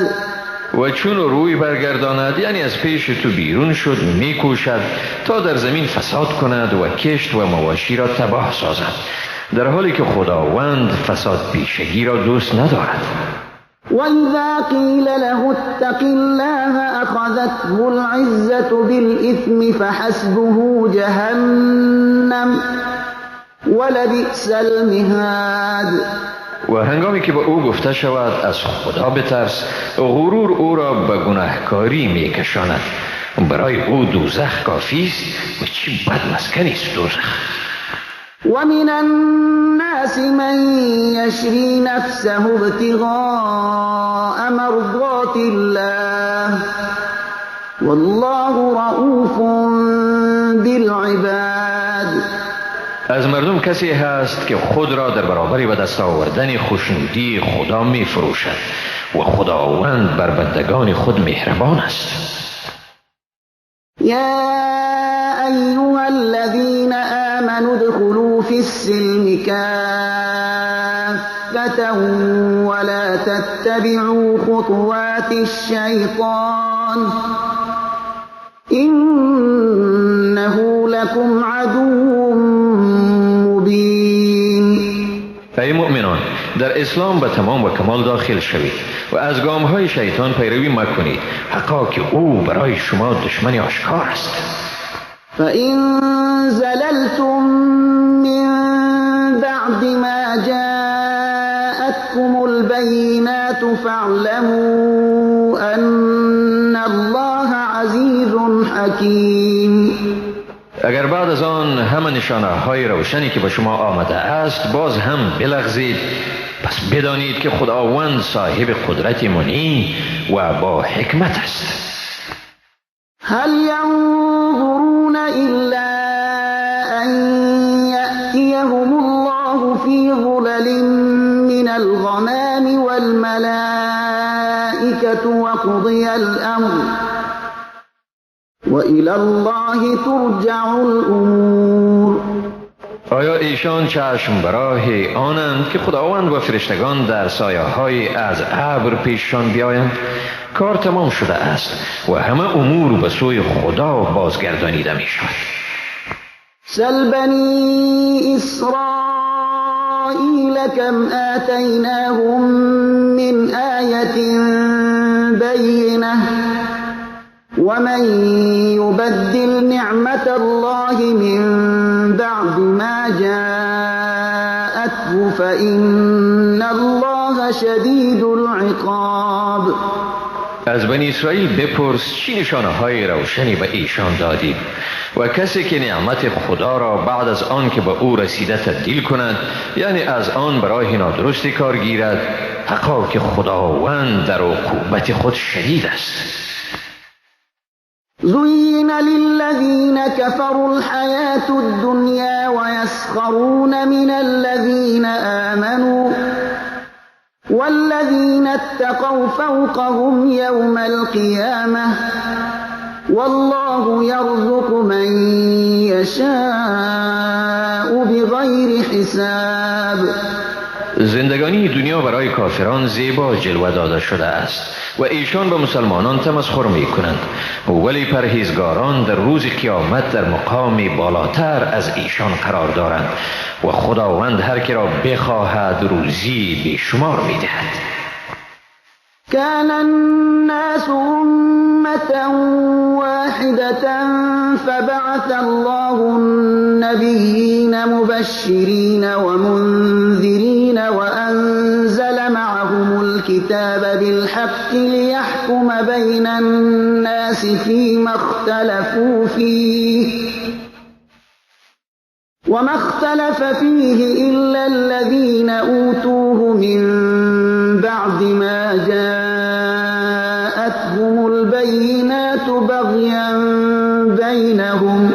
و چون روی برگرداند، یعنی از پیش تو بیرون شد، میکوشد تا در زمین فساد کند و کشت و مواشی را تباه سازد، در حالی که خداوند فساد پیشگی را دوست ندارد. وَإِذَا قِيلَ لَهُ اتَّقِ اللَّهَ أَخَذَتْهُ الْعِزَّةُ بِالْإِثْمِ فَحَسْبُهُ جَهَنَّمُ وَلَبِئْسَ الْمِهَادُ. و هنگامی که به او گفته شود از خدا بترس، غرور او را به گناهکاری میکشاند. برای او دوزخ کافی است و چی بد مسکنی است دوزخ. ومن الناس من يشري نفسه ابتغاء مرضات الله والله رؤوف بالعباد. از مردم کسی هست که خود را در برابر به دست آوردن خوشنودی خدا می فروشد و خداوند بر بندگان خود مهربان است. یا ایها الذین آمنوا ادخلوا فی السلم کافة ولا تتبعوا خطوات الشیطان انه لكم عدو مبین. ای مؤمنان، در اسلام به تمام و کمال داخل شوید و از گام‌های شیطان پیروی مکنید، حقا که او برای شما دشمن آشکار است. فَإِن زَلَلْتُم مِّن بَعْدِ مَا جَاءَتْكُمُ الْبَيِّنَاتُ فَاعْلَمُوا أَنَّ اللَّهَ عَزِيزٌ حَكِيمٌ. اگر بعد از آن همه نشانه های روشنی که به شما آمده است باز هم بلغزید، پس بدانید که خداوند صاحب قدرت منی و با حکمت است. هل ينظرون إلا أن يأتيهم الله في ظلل من الغمام والملائكة وقضي الأمر وإلى الله ترجع الأمور. آیا ایشان چشم براه آنند که خداوند و فرشتگان در سایه های از ابر پیششان بیایند؟ کار تمام شده است و همه امور به سوی خدا بازگردانیده می شود. سل بنی اسرائیل کم آتیناهم من آیة بینة ومن يبدل نعمة الله من بعد ما جاءته فإن الله شدید العقاب. از بنی اسرائیل بپرس چی نشانه های روشنی به ایشان دادیم و کسی که نعمت خدا را بعد از آن که به او رسیده تبدیل کند، یعنی از آن برای نادرستی کار گیرد، حقا که خداوند در عقوبت خود شدید است. زين للذين كفروا الحياة الدنيا ويسخرون من الذين آمنوا والذين اتقوا فوقهم يوم القيامة والله يرزق من يشاء بغير حساب. زندگانی دنیا برای کافران زیبا جلوه داده شده است و ایشان به مسلمانان تمسخر می کنند، ولی پرهیزگاران در روز قیامت در مقام بالاتر از ایشان قرار دارند و خداوند هر که را بخواهد روزی بیشمار می دهد. كان الناس أمة واحدة فبعث الله النبيين مبشرين ومنذرين وأنزل معهم الكتاب بالحق ليحكم بين الناس فيما اختلفوا فيه وما اختلف فيه إلا الذين أوتوه من بعد ما جاءتهم البينات بغيا بينهم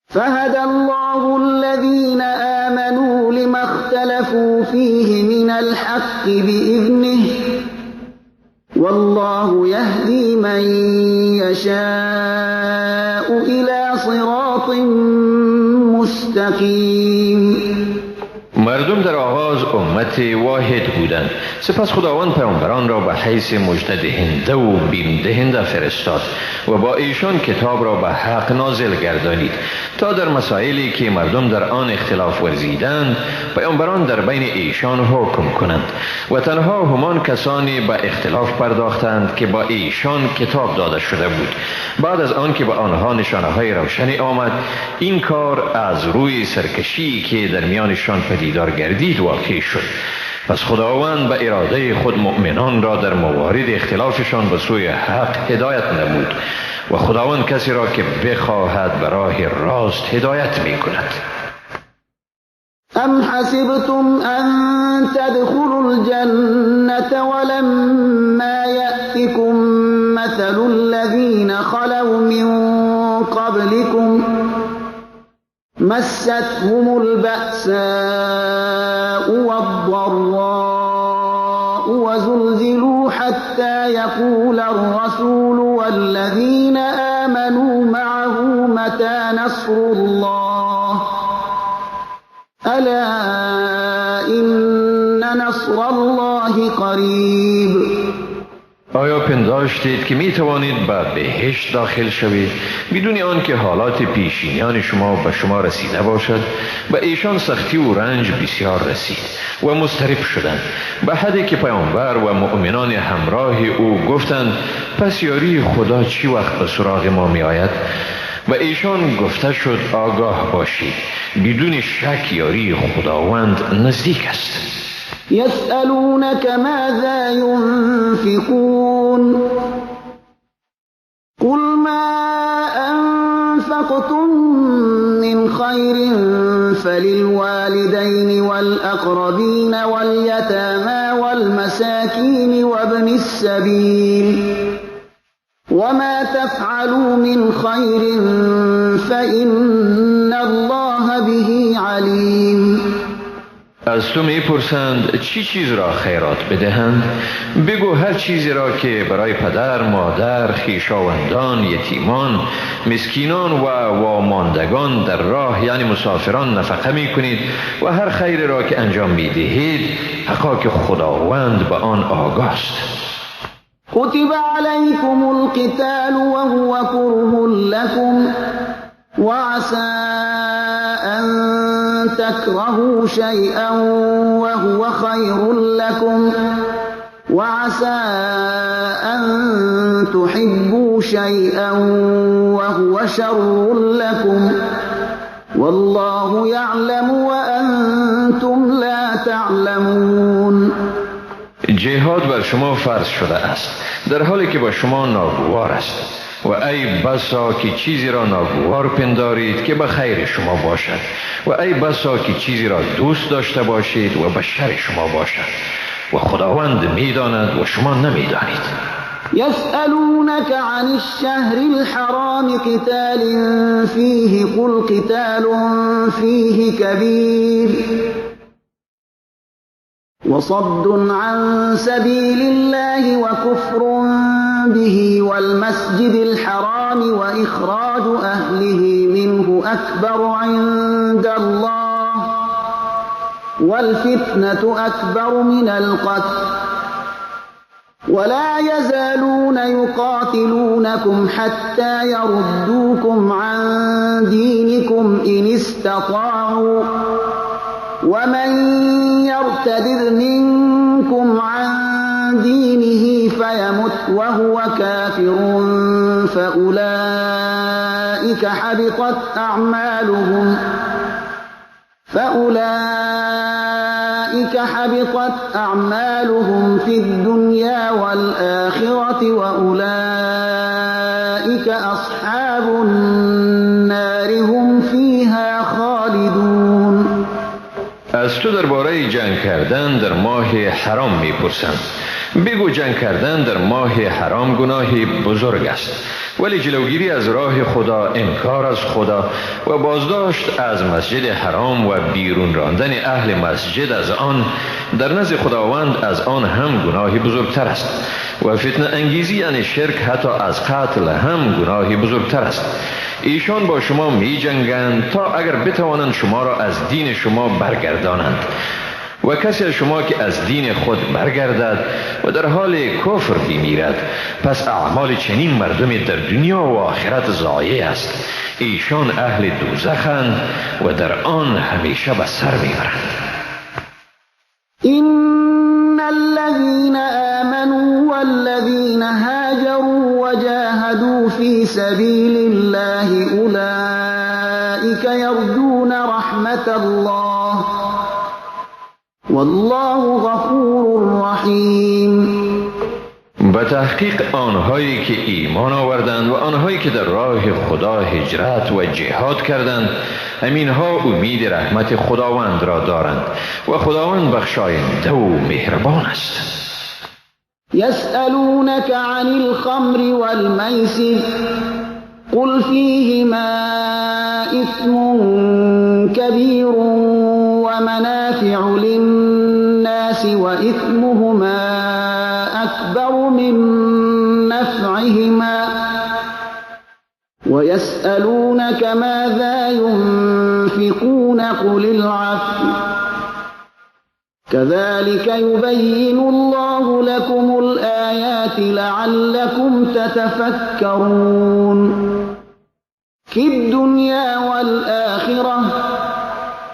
فهدى الله الذين آمنوا لما اختلفوا فيه من الحق بإذنه والله يهدي من يشاء إلى صراط مستقيم. مردم در آغاز امت واحد بودند، سپس خداوند پیامبران را به حیث مژده دهنده و بیم دهنده فرستاد و با ایشان کتاب را به حق نازل گردانید تا در مسائلی که مردم در آن اختلاف ورزیدند پیامبران در بین ایشان حکم کنند و تنها همان کسانی به اختلاف پرداختند که با ایشان کتاب داده شده بود. بعد از آن که به آنها نشانه های روشنی آمد، این کار از روی سرکشی که در میانشان پدیدار گردید واقع شد. پس خداوند به اراده خود مؤمنان را در موارد اختلافشان به سوی حق هدایت نمود و خداوند کسی را که بخواهد به راه راست هدایت می کند. ام حسبتم ان تدخلوا الجنة ولما یأتکم مثل الذین خلوا من قبلكم مستهم البأساء والضراء وزلزلوا حتى يقول الرسول والذين آمنوا معه متى نصر الله ألا إن نصر الله قریب. آیا پنداشتید که می توانید به بهشت داخل شوید بدون آنکه حالات پیشینیان شما به شما رسیده باشد؟ به ایشان سختی و رنج بسیار رسید و مضطرب شدند، به حدی که پیامبر و مؤمنان همراه او گفتند پس یاری خدا چی وقت به سراغ ما می آید؟ و ایشان گفته شد آگاه باشید، بدون شک یاری خداوند نزدیک است. يسألونك ماذا ينفقون قل ما أنفقتم من خير فللوالدين والأقربين واليتامى والمساكين وابن السبيل وما تفعلوا من خير فإن الله به عليم. از تو میپرسند چی چیز را خیرات بدهند؟ بگو هر چیزی را که برای پدر، مادر، خویشاوندان، یتیمان، مسکینان و واماندگان در راه یعنی مسافران نفقه میکنید و هر خیر را که انجام میدهید حقا که خداوند به آن آگاه است. کتب علیکم القتال وهو کره لکم وعسى أن تكرهوا شيئا وهو خير لكم وعسى أن تحبوا شيئا وهو شر لكم والله يعلم وأنتم لا تعلمون. جهاد بر شما فرض شده است در حالی که با شما ناگوار است و ای بسا که چیزی را ناگوار پندارید که به خیر شما باشد، و ای بسا که چیزی را دوست داشته باشید و به شر شما باشد، و خداوند میداند و شما نمیدانید. يسألونك عن الشهر الحرام قتال فيه قل قتال فيه كبير وصد عن سبيل الله وكفر به والمسجد الحرام وإخراج أهله منه أكبر عند الله والفتنة أكبر من القتل ولا يزالون يقاتلونكم حتى يردوكم عن دينكم إن استطاعوا ومن يرتد منكم عن دينه فيمت وهو كافر فأولئك حبطت أعمالهم في الدنيا والآخرة وأولئك أصحاب النار هم فيها خالدون. از تو درباره جنگ کردن در ماه حرام میپرسند. بگو جنگ کردن در ماه حرام گناهی بزرگ است، ولی جلوگیری از راه خدا، انکار از خدا و بازداشت از مسجد حرام و بیرون راندن اهل مسجد از آن در نزد خداوند از آن هم گناهی بزرگتر است، و فتنه انگیزی یعنی شرک حتی از قتل هم گناهی بزرگتر است. ایشان با شما می جنگند تا اگر بتوانند شما را از دین شما برگردانند، و کسی از شما که از دین خود برگردد و در حال کفر بمیرد، پس اعمال چنین مردمی در دنیا و آخرت ضایع است. ایشان اهل دوزخند و در آن همیشه به سر میبرند. إن الذين آمنوا والذين هاجروا وجاهدوا في سبيل الله أولئك يرجون رحمة الله والله غفور رحیم. به تحقیق آنهایی که ایمان آوردند و آنهایی که در راه خدا هجرت و جهاد کردند، همینها امید رحمت خداوند را دارند و خداوند بخشاینده و مهربان است. یسألونک عن الخمر والمیسر قل فیهما اثم کبیر ومنافع للناس وإثمهما أكبر من نفعهما ويسألونك ماذا ينفقون قل العفو كذلك يبين الله لكم الآيات لعلكم تتفكرون في الدنيا والآخرة.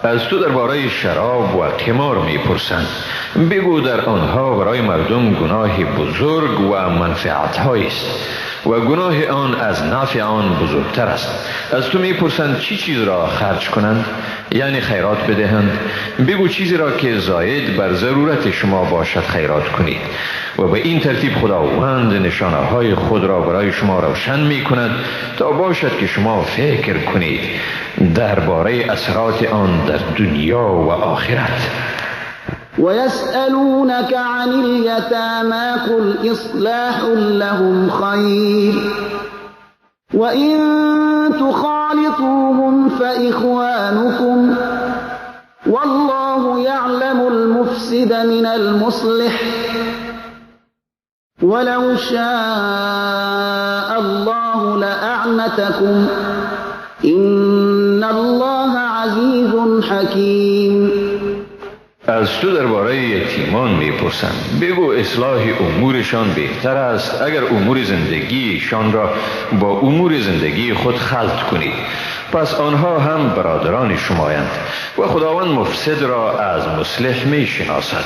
از تو درباره شراب و قمار میپرسند. بگو در آنها برای مردم گناه بزرگ و منفعت است و گناه آن از نفع آن بزرگتر است. از تو میپرسند چی چیز را خرج کنند، یعنی خیرات بدهند. بگو چیزی را که زاید بر ضرورت شما باشد خیرات کنید، و به این ترتیب خداوند نشانه های خود را برای شما روشن می کند تا باشد که شما فکر کنید درباره اثرات آن در دنیا و آخرت. ويسألونك عن اليتامى قل إصلاح لهم خير وإن تخالطوهم فإخوانكم والله يعلم المفسد من المصلح ولو شاء الله لأعنتكم إن الله عزيز حكيم. از تو درباره یتیمان میپرسند. بگو اصلاح امورشان بهتر است اگر امور زندگیشان را با امور زندگی خود خلط کنید، پس آنها هم برادران شمایند و خداوند مفسد را از مصلح میشناسد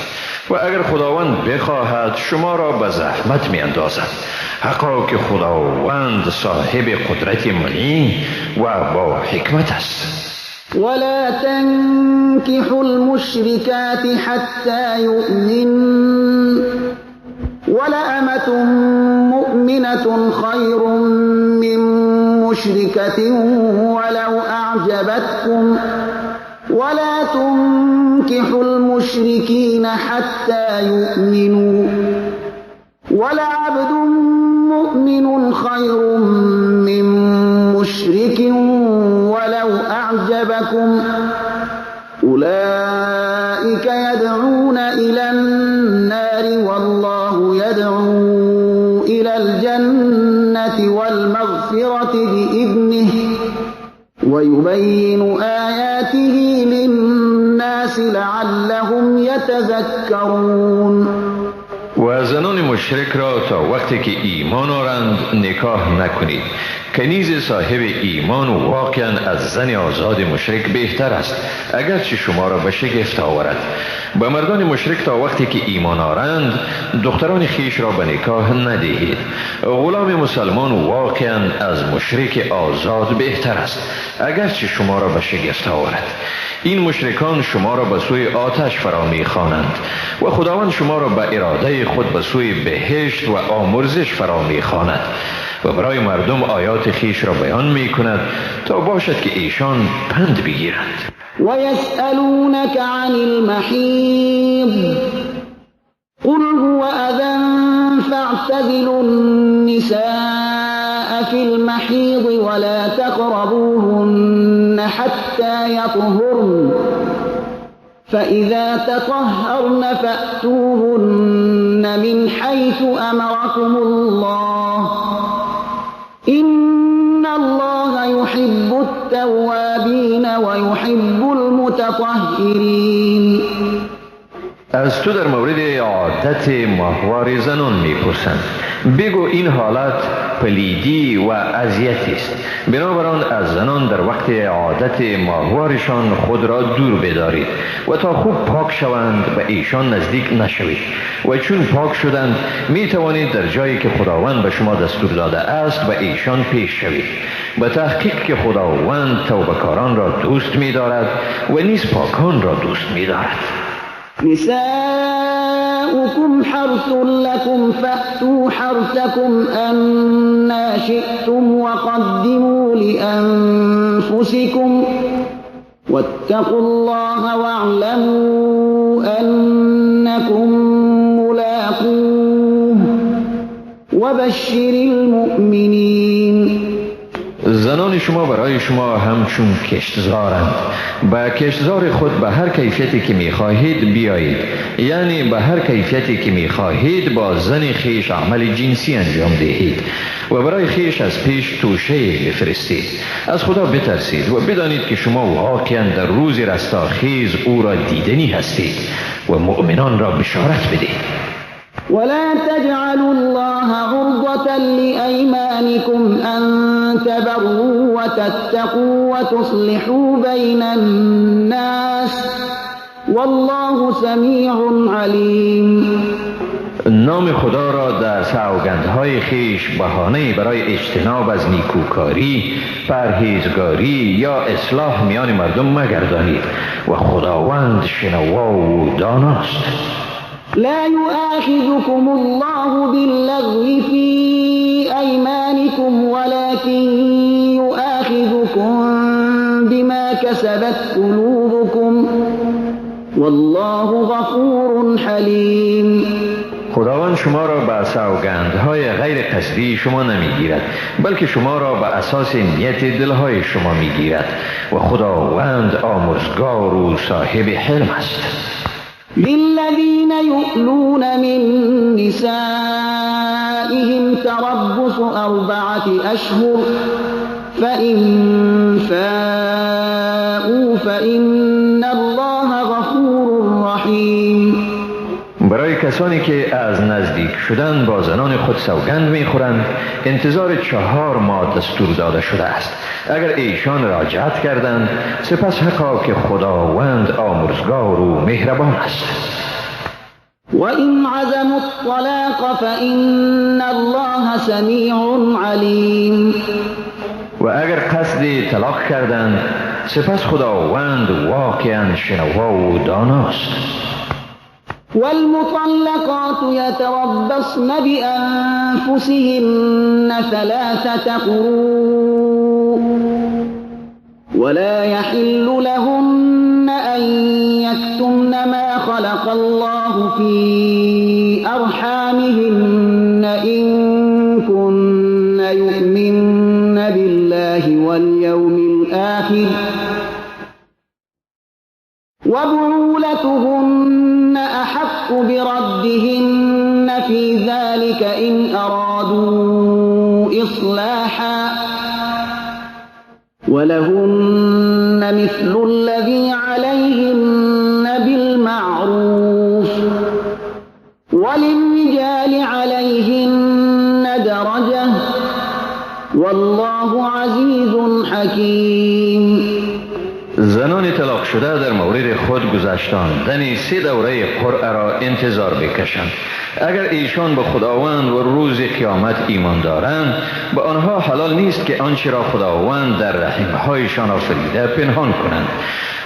و اگر خداوند بخواهد شما را به زحمت میاندازد. حقا که خداوند صاحب قدرت منی و با حکمت است. ولا تنكحوا المشركات حتى يؤمن ولأمة مؤمنة خير من من مشركة ولو أعجبتكم ولا تنكحوا المشركين حتى يؤمنوا ولعبد مؤمن خير من مشرك ولو أعجبكم أولئك يدعون إلى النار والله يدعو إلى الجنة والمغفرة بإذنه ويبين آياته للناس لعلهم يتذكرون. و زنان مشرک را تا وقتی که ایمان آرند نکاح نکنید. کنیز صاحب ایمان واقعا از زن آزاد مشرک بهتر است، اگرچه شما را به شگفت آورد. به مردان مشرک تا وقتی که ایمان آرند دختران خیش را به نکاح ندهید. غلام مسلمان واقعا از مشرک آزاد بهتر است، اگرچه شما را به شگفت آورد. این مشرکان شما را به سوی آتش فرا می‌خوانند و خداوند شما را به اراده خود به سوی بهشت و آمرزش فرا می‌خواند و برای مردم آیات خیش را بیان می‌کند تا باشد که ایشان پند بگیرند. و یسألونک عن المحیض قل هو اذى فاعتزلوا النساء في المحیض ولا تقربوهن حتى يطهرن فإذا تطهرن فأتوهن من حيث أمركم الله إن الله يحب التوابين ويحب المتطهرين. از تو در مورد عادت ماهوار زنان میپرسند. بگو این حالت پلیدی و اذیتی است، بنابراین از زنان در وقت عادت ماهوارشان خود را دور بدارید و تا خوب پاک شوند به ایشان نزدیک نشوید و چون پاک شدند می توانید در جایی که خداوند به شما دستور داده است به ایشان پیش شوید. به تحقیق که خداوند توبهکاران را دوست می دارد و نیز پاکان را دوست می دارد. نساؤكم حرث لكم فأتوا حرثكم أنى شئتم وقدموا لأنفسكم واتقوا الله واعلموا أنكم ملاقوه وبشر المؤمنين. زنان شما برای شما همچون کشتزارند. به کشتزار خود به هر کیفیتی که میخواهید بیایید، یعنی به هر کیفیتی که میخواهید با زن خیش عمل جنسی انجام دهید و برای خیش از پیش توشه بفرستید. از خدا بترسید و بدانید که شما واقعا در روز رستاخیز او را دیدنی هستید و مؤمنان را بشارت بدهید. ولا تجعلوا الله عرضة لأيمانكم أن تبروا وتتقوا وتصلحوا بين الناس والله سميع عليم. نام خدا را در سوگندهای خیش بهانه برای اجتناب از نیکوکاری، پرهیزگاری یا اصلاح میان مردم مگردانید و خداوند شنوا و داناست. لا يؤاخذكم الله باللغو في أيمانكم ولكن يؤاخذكم بما كسبت قلوبكم والله غفور حليم. خداوند شما را به سوگندهای غیر قصدی شما نمیگیرد، بلکه شما را به اساس نیت دلهای شما میگیرد و خداوند آمرزگار و صاحب حلم است. للذین یؤلون من نسائهم تربص 4 أشهر فإن فاءوا فإن الله غفور رحیم. برای کسانی که از نزدیک شدن با زنان خود سوگند میخورند انتظار 4 ماه دستور داده شده است. اگر ایشان راجعت کردند سپس حقا که خداوند آمرزگار و مهربان است. و این عزموا الطلاق فإن الله سمیع علیم. و اگر قصد طلاق کردند سپس خداوند واقعا شنوا و داناست. والمطلقات يتربصن بأنفسهن 3 قروء ولا يحل لهن أن يكتمن ما خلق الله في أرحامهن إن كن يؤمن بالله واليوم الآخر وبعولتهن أحق بردهن في ذلك إن أرادوا إصلاحا ولهن مثل الذي عليهن بالمعروف وللرجال عليهن درجة والله عزيز حكيم. زنان طلاق شده در مورد خود گذشتاندن 3 دوره قرعه را انتظار بکشند. اگر ایشان به خداوند و روز قیامت ایمان دارند، به آنها حلال نیست که آنچه را خداوند در رحمهایشان آفریده پنهان کنند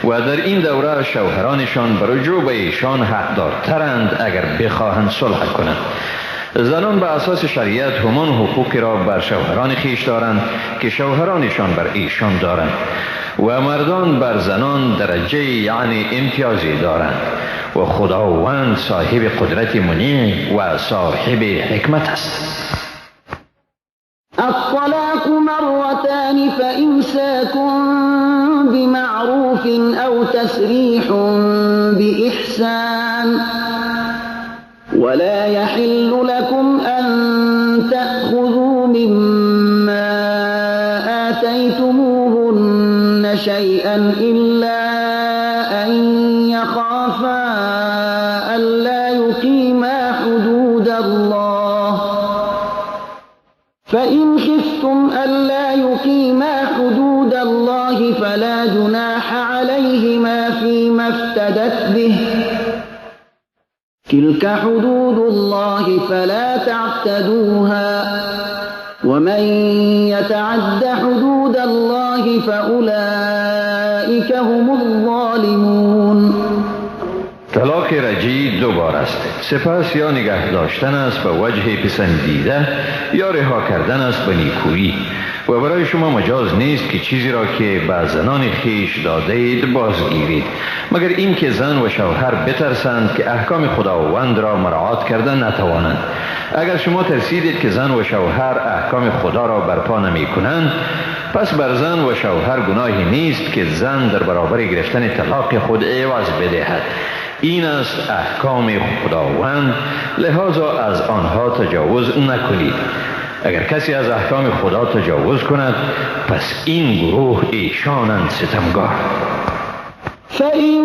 و در این دوره شوهرانشان به رجوع به ایشان حقدارترند اگر بخواهند صلح کنند. زنان به اساس شریعت همان حقوقی را بر شوهران خویش دارند که شوهرانشان بر ایشان دارند و مردان بر زنان درجه یعنی امتیازی دارند و خداوند صاحب قدرت منیع و صاحب حکمت است. الطلاق مرتان فإمساك بمعروف أو تسريح بإحسان ولا يحل لكم أن تأخذوا مما آتيتموهن شيئا إلا أن يخافا ألا يقيما حدود الله فإن خفتم ألا يقيما حدود الله فلا جناح عليهما فيما افتدت به تلك حدود الله فلا تعتدوها ومن يتعد حدود الله فأولئك هم الظالمون. طلاق رجعی 2 بار است. سپس یا نگه داشتن است به وجه پسندیده یا رها کردن است به نیکویی و برای شما مجاز نیست که چیزی را که به زنان خویش داده اید بازگیرید، مگر اینکه زن و شوهر بترسند که احکام خداوند را مراعات کرده نتوانند. اگر شما ترسیدید که زن و شوهر احکام خدا را برپا نمی کنند، پس بر زن و شوهر گناهی نیست که زن در برابر گرفتن طلاق خود عوض بدهد. این است احکام خداوند، لذا از آنها تجاوز نکنید. اگر کسی از احکام خدا تجاوز کند، پس این گروه ایشانند ستمگار. فإن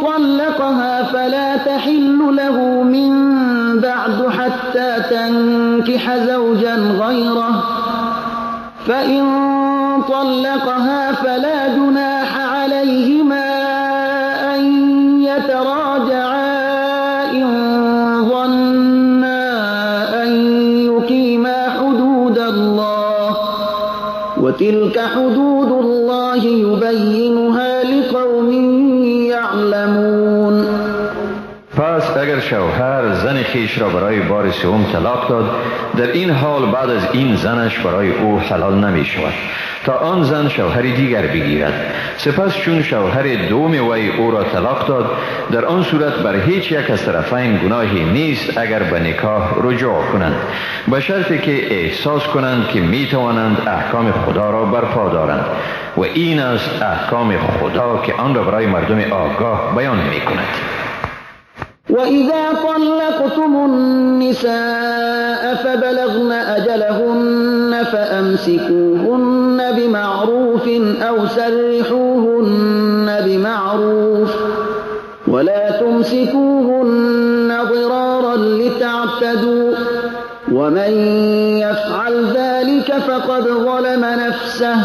طلقها فلا تحل له من بعد حتى تنكح زوجا غيره فإن طلقها فلا جناح عليهما أن يتراجعا إن ظنا أن يقيما حدود الله وتلك حدود الله يبينها لقوم يعلمون. پس اگر شوهر زن خویش را برای بار سوم طلاق داد، در این حال بعد از این زنش برای او حلال نمی شود تا آن زن شوهر دیگر بگیرد. سپس چون شوهر دوم وی او را طلاق داد، در آن صورت بر هیچ یک از طرفین گناهی نیست اگر به نکاح رجوع کنند، به شرطی که احساس کنند که می توانند احکام خدا را برپا دارند و این است احکام خدا که آن را برای مردم آگاه بیان می کند. وإذا طلقتم النساء فبلغن أجلهن فأمسكوهن بمعروف أو سرحوهن بمعروف ولا تمسكوهن ضرارا لتعتدوا ومن يفعل ذلك فقد ظلم نفسه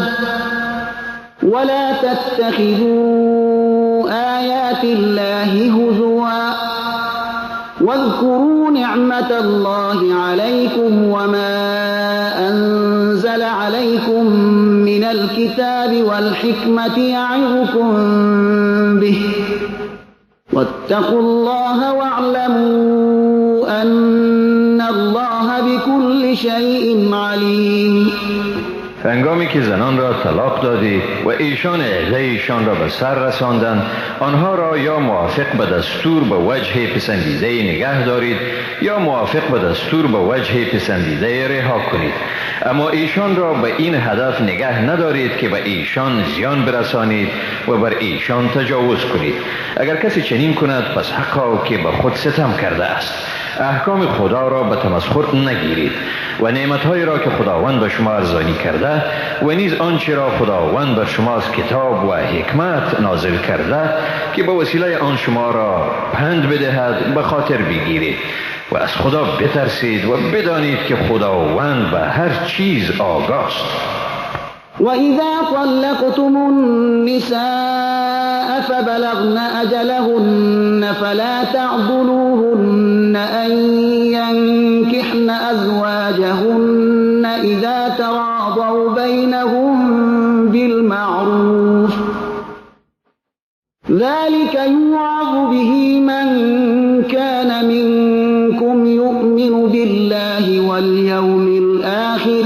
ولا تتخذوا آيات الله هزوا واذكروا نعمة الله عليكم وما أنزل عليكم من الكتاب والحكمة يعظكم به واتقوا الله واعلموا أن الله بكل شيء عليم. هنگامی که زنان را طلاق دادی و ایشان عده ایشان را به سر رساندند، آنها را یا موافق به دستور به وجه پسندیده نگه دارید یا موافق به دستور به وجه پسندیده رها کنید. اما ایشان را به این هدف نگه ندارید که به ایشان زیان برسانید و بر ایشان تجاوز کنید. اگر کسی چنین کند پس حقا که به خود ستم کرده است. احکام خدا را به تمسخر نگیرید و نعمتهایی را که خداوند به شما ارزانی کرده و نیز آنچه را خداوند بر شما از کتاب و حکمت نازل کرده که به وسیله آن شما را پند بدهد به خاطر بگیرید و از خدا بترسید و بدانید که خداوند به هر چیز آگاست. وإذا طلقتم النساء فبلغن أجلهن فلا تعضلوهن أن ينكحن أزواجهن إذا تراضوا بينهم بالمعروف ذلك يوعظ به من كان منكم يؤمن بالله واليوم الآخر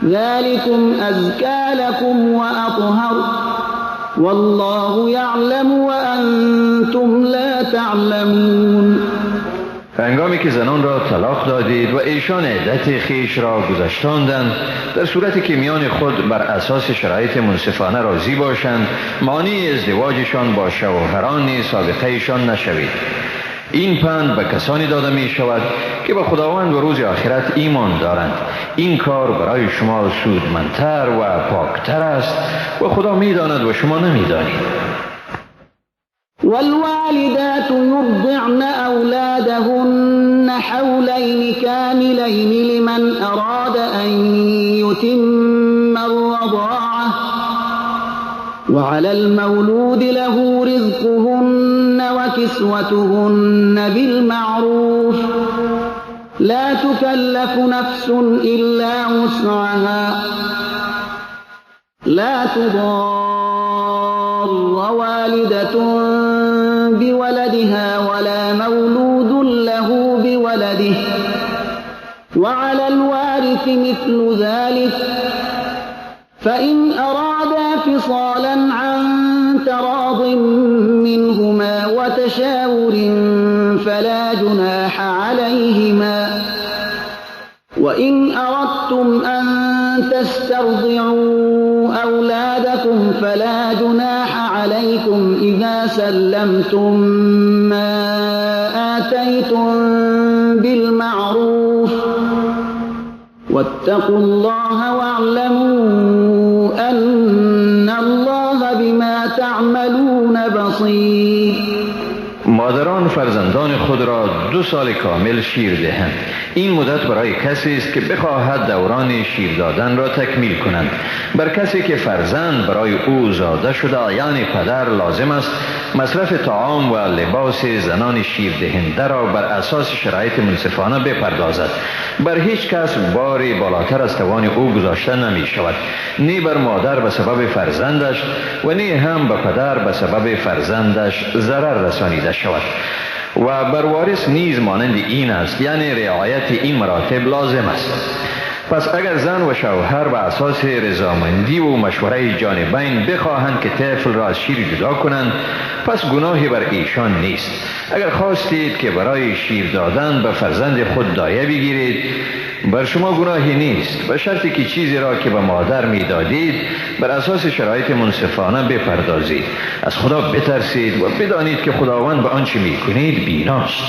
ذلكم أزكى لكم وأطهر والله يعلم وأنتم لا تعلمون. هنگامی که زنان را طلاق دادید و ایشان عدت خویش را گذشتاندند، در صورتی که میان خود بر اساس شرایط منصفانه راضی باشند، مانع ازدواجشان با شوهران سابقهشان نشوید. این پند به کسانی داده می شود که به خداوند و روز آخرت ایمان دارند. این کار برای شما سودمندتر و پاکتر است و خدا می داند و شما نمی دانید. والوالدات يرضعن أولادهن حولين كاملين لمن أراد أن يتم الرضاعة وعلى المولود له رزقهن وكسوتهن بالمعروف لا تكلف نفس إلا وسعها لا تضار والدة بولدها ولا مولود له بولده وعلى الوارث مثل ذلك فإن أرادا فصالا عن تراض منهما وتشاور فلا جناح عليهما وإن أردتم أن تسترضعوا أولادكم فلا جناح عليكم إذا سلمتم ما آتيتم بالمعروف واتقوا الله واعلموا أن الله بما تعملون بصير. مادران فرزندان خود را 2 سال کامل شیر دهند. این مدت برای کسی است که بخواهد دوران شیر دادن را تکمیل کنند. بر کسی که فرزند برای او زاده شده یعنی پدر لازم است مصرف طعام و لباس زنان شیر دهنده را بر اساس شرایط منصفانه بپردازد. بر هیچ کس باری بالاتر از توان او گذاشته نمی شود، نی بر مادر به سبب فرزندش و نی هم به پدر به سبب فرزندش ضرر رسانیده شود. و بر وارث نیز مانند این است، یعنی رعایت این مراتب لازم است. پس اگر زن و شوهر به اساس رضامندی و مشوره جانبین بخواهند که طفل را از شیر جدا کنند، پس گناهی بر ایشان نیست. اگر خواستید که برای شیر دادن به فرزند خود دایه بگیرید، بر شما گناهی نیست، به شرطی که چیزی را که به مادر میدادید بر اساس شرایط منصفانه بپردازید. از خدا بترسید و بدانید که خداوند به آنچه میکنید بیناست.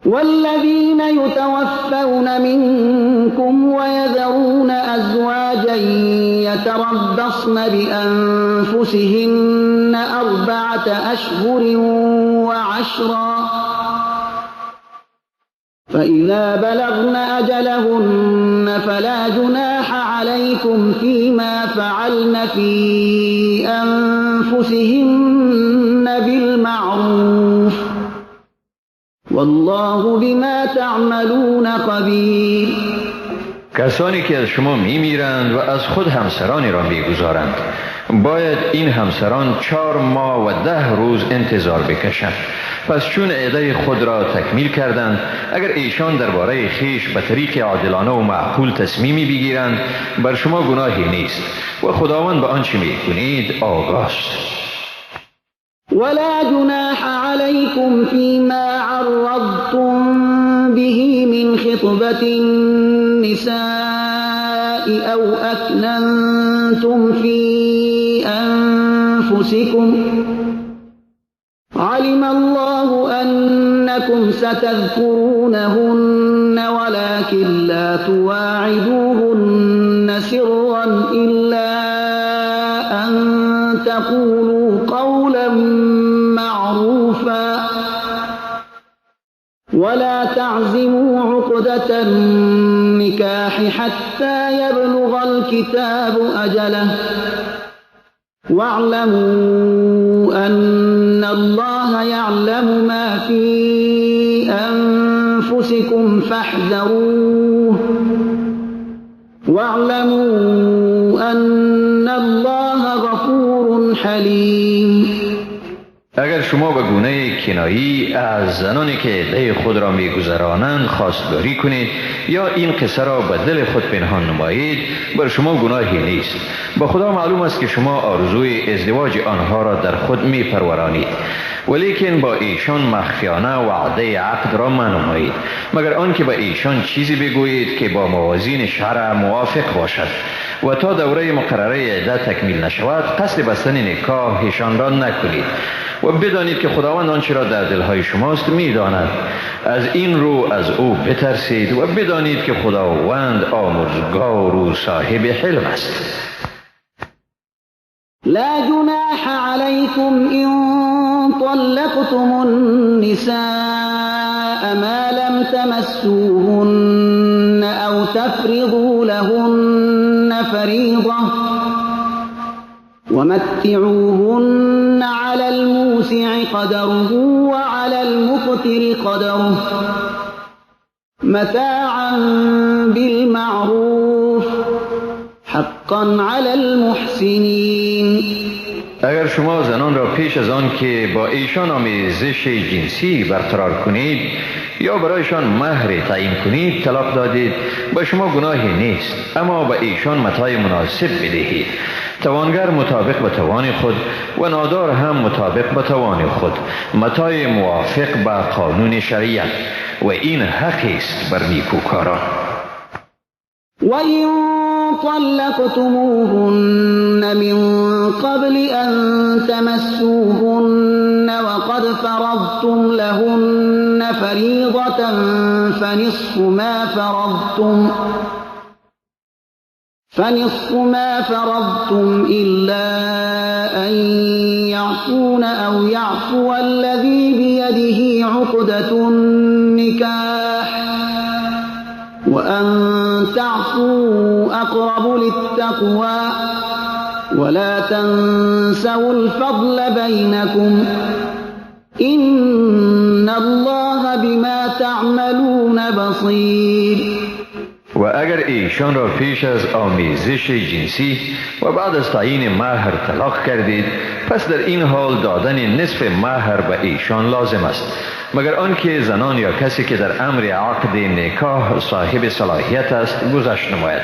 والذین یتوفون منکم ویذرون ازواجا یتربصن بانفسهن 4 أشهر و10 فإذا بلغن أجلهن فلا جناح عليكم فيما فعلن في أنفسهن بالمعروف والله بما تعملون خبير. کسانی که از شما میمیرند و از خود همسرانی را میگذارند باید این همسران 4 ماه و 10 روز انتظار بکشند. پس چون عده خود را تکمیل کردند، اگر ایشان درباره خیش به طریق عادلانه و معقول تصمیمی بگیرند، بر شما گناهی نیست و خداوند به آنچه میکنید آگاست. ولا جناح عليكم فيما عرضتم به من خطبة النساء أو أكننتم في أنفسكم علم الله أنكم ستذكرونهن ولكن لا تواعدوهن سرا إلا أن تقولوا قولا معروفا ولا تعزموا عقدة النكاح حتى يبلغ الكتاب أجله واعلموا أن الله يعلم ما في أنفسكم فاحذروه واعلموا أن الله غفور حليم. اگر شما به گونه کنایی از زنانی که عده خود را میگذرانند خواستگاری کنید یا این قصه را به دل خود پنهان نمایید، بر شما گناهی نیست. با خدا معلوم است که شما آرزوی ازدواج آنها را در خود میپرورانید، ولیکن با ایشان مخفیانه وعده عقد را منمایید، مگر آنکه به ایشان چیزی بگویید که با موازین شرع موافق باشد و تا دوره مقرره عده تکمیل نشود قصد بستن نکاحشان را نکنید و بدانید که خداوند آنچه را در دلهای شماست میداند. از این رو از او بترسید و بدانید که خداوند آمرزگار و صاحب حلم است. لا جناح عليكم إن طلقتم النساء ما لم تمسوهن أو تفرضوا لهن فريضة ومتعوهن على الموسع قدره وعلى المقتر قدره متاعا بالمعروف حقا على المحسنين. اگر شما زنان را پیش از آن که با ایشان آمیزش جنسی برقرار کنید یا برایشان مهر تعیین کنید طلاق دادید، با شما گناهی نیست، اما به ایشان متاع مناسب بدهید. توانگر مطابق به توان خود و نادار هم مطابق به توان خود، متاع موافق به قانون شریعت، و این حق است بر نیکوکاران. وَإِن طَلَّقْتُمُوهُنَّ مِن قَبْلِ أَن تَمَسُّوهُنَّ وَقَدْ فَرَضْتُمْ لَهُنَّ فَرِيضَةً فَنِصْفُ مَا فَرَضْتُمْ إِلَّا أَن يَعْفُونَ أَوْ يَعْفُوَ الَّذِي بِيَدِهِ عُقْدَةُ النِّكَاحِ وَأَن تَعْفُوا أَقْرَبُ لِلتَّقْوَى وَلَا تَنسَوْا الْفَضْلَ بَيْنَكُمْ إِنَّ اللَّهَ بِمَا تَعْمَلُونَ بَصِيرٌ. و اگر ایشان را پیش از آمیزش جنسی و بعد از تعیین مهر طلاق کردید، پس در این حال دادن نصف مهر به ایشان لازم است، مگر آنکه زنان یا کسی که در امر عقد نکاح صاحب صلاحیت است گذشت نماید.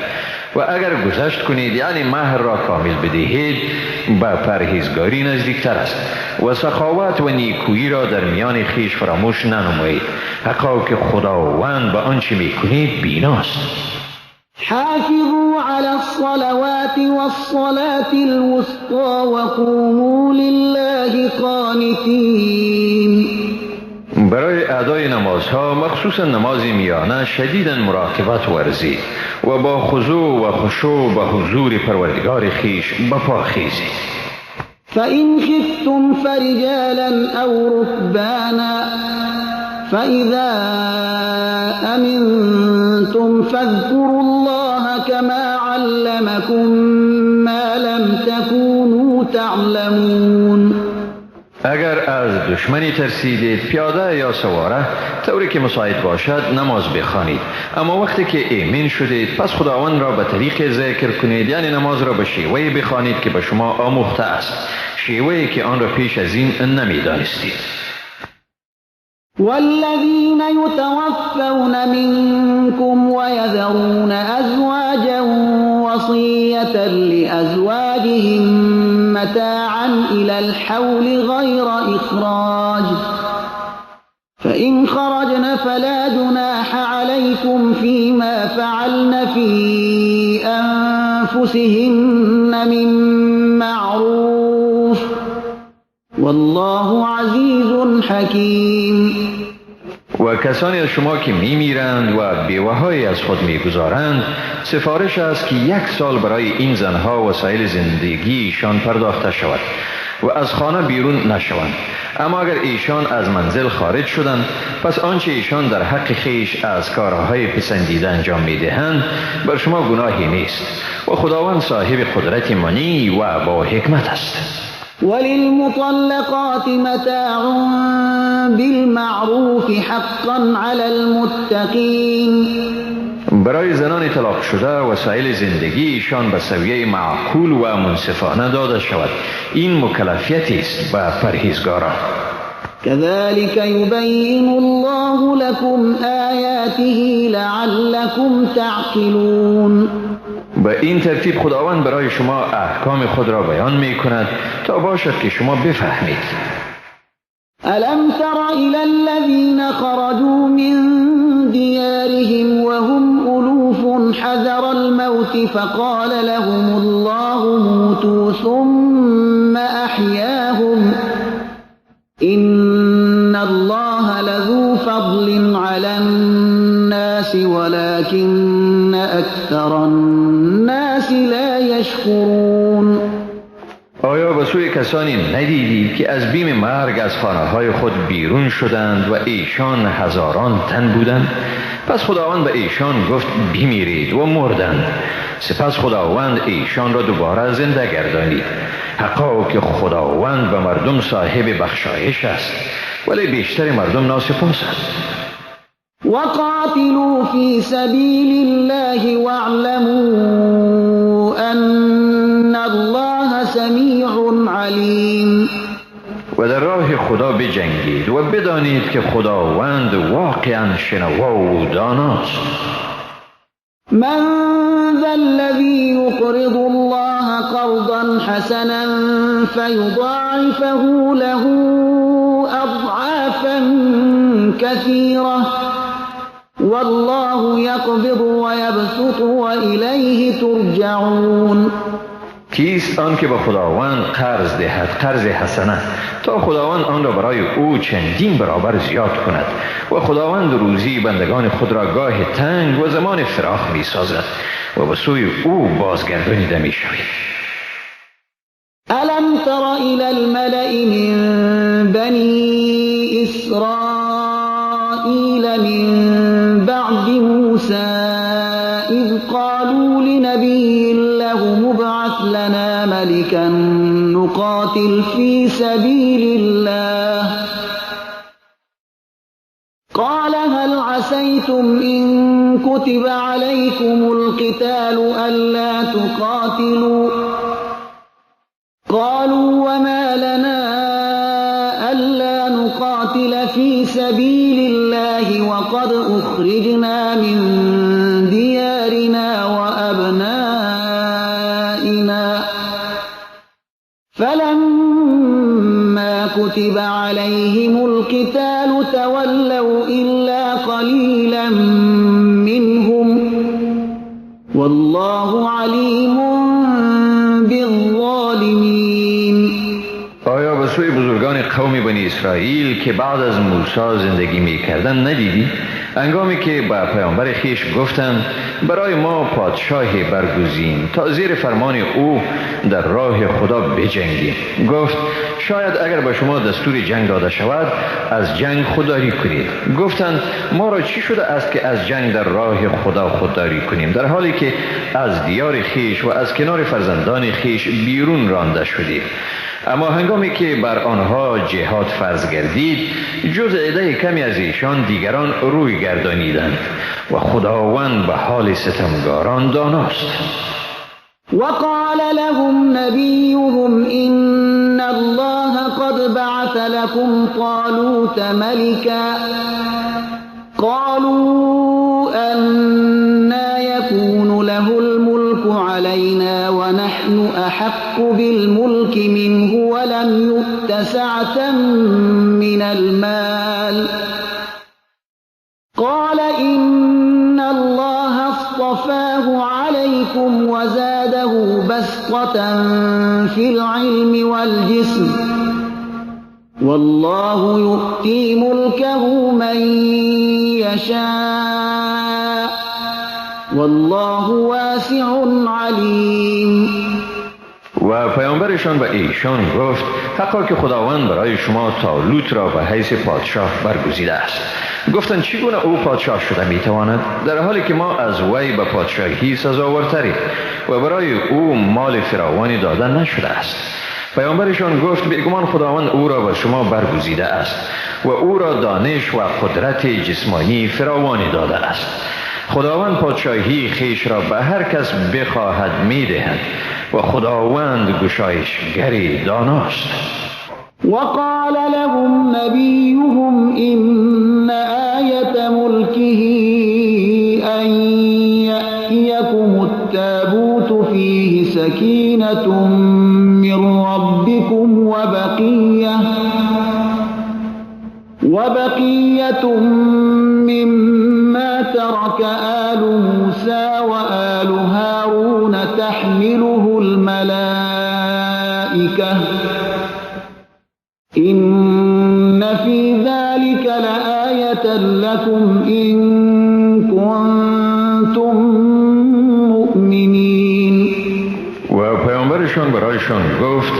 و اگر گذشت کنید، یعنی مهر را کامل بدهید، به پرهیزگاری نزدیکتر است و سخاوت و نیکویی را در میان خویش فراموش ننمایید، حقا که خداوند به آنچه میکنید بیناست. حافظوا على الصلوات والصلاة الوسطى وقوموا لله قانتين. برای ادای نمازها، مخصوصا نماز میانه، شدیداً مراقبت ورزید و با خضوع و خشوع به حضور پروردگار خویش بپا خیزید. فإن خفتم فرجالا أو ركبانا فإذا أمنتم فاذكروا الله كما علمكم ما لم تكونوا تعلمون. اگر از از دشمنی ترسیدید پیاده یا سواره طوری که مساعد باشد نماز بخوانید، اما وقتی که ایمن شدید پس خداوند را به طریق ذکر کنید، یعنی نماز را به شیوهی بخوانید که به شما آموخته است، شیوهی که آن را پیش از این نمیدانستید. والذین یتوفون منکم ویذرون ازواجا وصیة لأزواجهم متاعا إلى الحول غیر إخراج فإن خرجن فلا جناح عليكم فيما فعلن في أنفسهن من معروف والله عزیز حکیم. و کسانی از شما که میمیرند و بیوه‌هایی از خود میگذارند سفارش است که 1 سال برای این زنها وسایل زندگیشان پرداخته شود و از خانه بیرون نشوند. اما اگر ایشان از منزل خارج شدند پس آنچه ایشان در حق خویش از کارهای پسندیده انجام میدهند بر شما گناهی نیست و خداوند صاحب قدرت منی و با حکمت است. وللمطلقات متاع بالمعروف حقا علی المتقین. برای زنان طلاق شده وسایل زندگی ایشان به سویه معقول و منصفانه داده شود، این مکلفیتی است به پرهیزگاران. كذلك يبين الله لكم آیاته لعلكم تعقلون. به این ترتیب خداوند برای شما احکام خود را بیان می کند تا باشد که شما بفهمید. ألم تر إلى الذين خرجوا من ديارهم وهم ألوف حذر الموت فقال لهم الله موتوا ثم أحياهم إن الله لذو فضل على الناس ولكن أكثر الناس لا يشكرون. آیا به سوی کسانی ندیدید که از بیم مرگ از خانه‌های خود بیرون شدند و ایشان هزاران تن بودند؟ پس خداوند به ایشان گفت بمیرید و مردند. سپس خداوند ایشان را دوباره زنده گردانید. حقا که خداوند به مردم صاحب بخشایش است، ولی بیشتر مردم ناسپاسند. وقاتلوا فی سبیل الله واعلموا ان الله سمیع علیم. و در راه خدا بجنگید و بدانید که خداوند واقعا شنوا و داناست. من ذا الذي يقرض الله قرضا حسنا فيضاعفه له أضعافا كثيرة والله يقبض ويبسط وإليه ترجعون. کیست آن که به خداوند قرض دهد قرض حسنه تا خداوند آن را برای او چندین برابر زیاد کند و خداوند روزی بندگان خود را گاه تنگ و زمان فراخ می سازد و به سوی او بازگردانیده می شوید. الم تر الى الملأ من بنی اسرائیل من بعد موسی اذ قالوا لنبی له ابعث لنا ملكا نقاتل في سبيل الله قال هل عسيتم إن كتب عليكم القتال ألا تقاتلوا قالوا وما لنا ألا نقاتل في سبيل الله وقد أخرجنا من ديارنا وأبنائنا فلما كتب عليهم القتال تولوا إلا قليلا منهم والله عليم بالظالمين. آیا به سوی بزرگان قوم بنی اسرائیل که بعد از موسی زندگی می‌کردند ندیدی؟ هنگامی که به پیامبر خویش گفتند برای ما پادشاهی برگزین تا زیر فرمان او در راه خدا بجنگیم، گفت شاید اگر به شما دستور جنگ داده شود از جنگ خودداری کنید. گفتند ما را چی شده است که از جنگ در راه خدا خودداری کنیم، در حالی که از دیار خویش و از کنار فرزندان خویش بیرون رانده شدیم؟ اما هنگامی که بر آنها جهاد فرض گردید، جز عده کمی از ایشان دیگران روی گردانیدند و خداوند به حال ستمگاران داناست. وقال لهم نبيهم إن الله قد بعث لكم طالوت ملكا قالوا أنى يكون له الملك علينا ونحن أحق بالملك منه ولم يؤت سعة من المال قال إن الله اصطفاه عليكم وزاده بسطة في العلم والجسم والله يؤتي ملكه من يشاء والله واسع علیم. و پیامبرشان به ایشان گفت حقا که خداوند برای شما طالوت را به حیث پادشاه برگزیده است. گفتند چگونه او پادشاه شده میتواند در حالی که ما از وی به پادشاهی سزاوارتریم و برای او مال فراوانی داده نشده است. پیامبرشان گفت بیگمان خداوند او را به شما برگزیده است و او را دانش و قدرت جسمانی فراوانی داده است. خداوند پادشاهی خیش را به هر کس بخواهد میدهد و خداوند گشایشگری داناست. وقال لهم نبيهم إن آية ملكه أن يأتيكم التابوت فيه سكينة من ربكم وبقية مما ترك آل موسى وآل هارون تحمله الملائكة إن في ذلك لآية لكم إن كنتم مؤمنين. و پیامبرشان برایشان گفت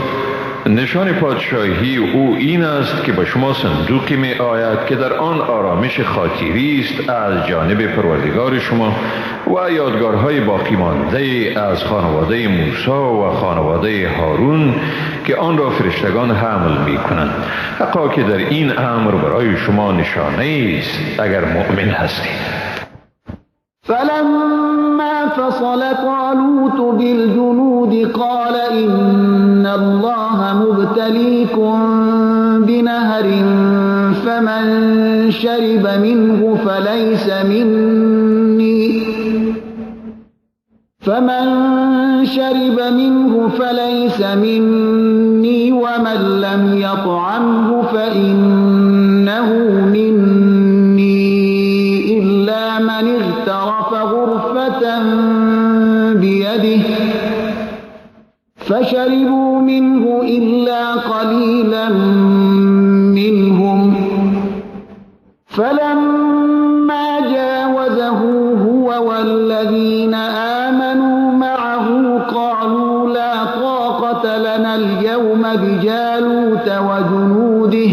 نشان پادشاهی او این است که به شما صندوقی می آید که در آن آرامش خاطری است از جانب پروردگار شما و یادگارهای باقی مانده از خانواده موسی و خانواده هارون که آن را فرشتگان حمل می کنند. حقا که در این امر برای شما نشانه است اگر مؤمن هستید. فلما فصل طالوت بالجنود قال إن الله مبتليكم بنهر فمن شرب منه فليس مني ومن لم يطعمه فإنه مني إلا من اغترف غرفة بيده فشربوا منه إلا قليلا منهم فلما جاوزه هو والذين آمنوا معه قالوا لا طاقة لنا اليوم بجالوت وجنوده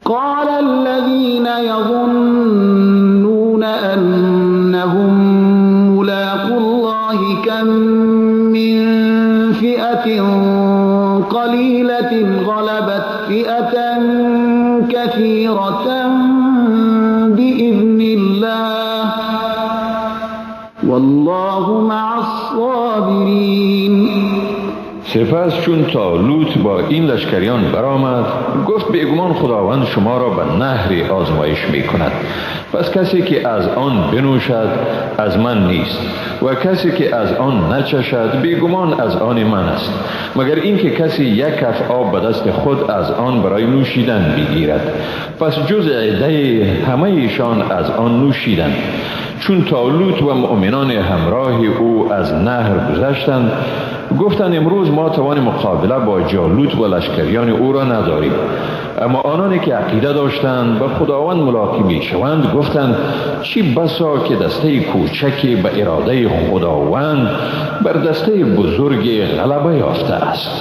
قال الذين يظنون أنهم ملاقو الله كم من فئة قليلة غلبت فئة كثيرة بإذن الله والله مع الصابرين. سپس چون طالوت با این لشکریان برآمد گفت بیگمان خداوند شما را به نهری آزمایش می کند، پس کسی که از آن بنوشد از من نیست و کسی که از آن نچشد بیگمان از آن من است، مگر اینکه کسی یک کف آب به دست خود از آن برای نوشیدن بگیرد. پس جز عده همه ایشان از آن نوشیدند. چون طالوت و مؤمنان همراه او از نهر گذشتند گفتند امروز ما توان مقابله با جالوت و لشکریان او را نداریم. اما آنانی که عقیده داشتند به خداوند ملاقی می شوند گفتند چی بسا که دسته کوچکی به اراده خداوند بر دسته بزرگ غلبه یافته است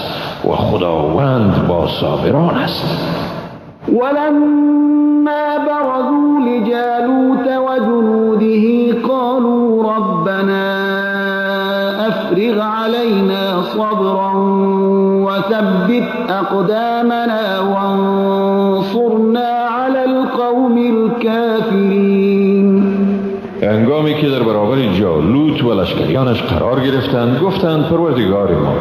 و خداوند با صابران است. ولما برزوا لجالوت وجنوده قالوا ربنا افرغ علينا صبرا وثبت أقدامنا وانصرنا على القوم الكافرين. هنگامی که در برابر جالوت و لشکریانش قرار گرفتند، گفتند پروردگار ما،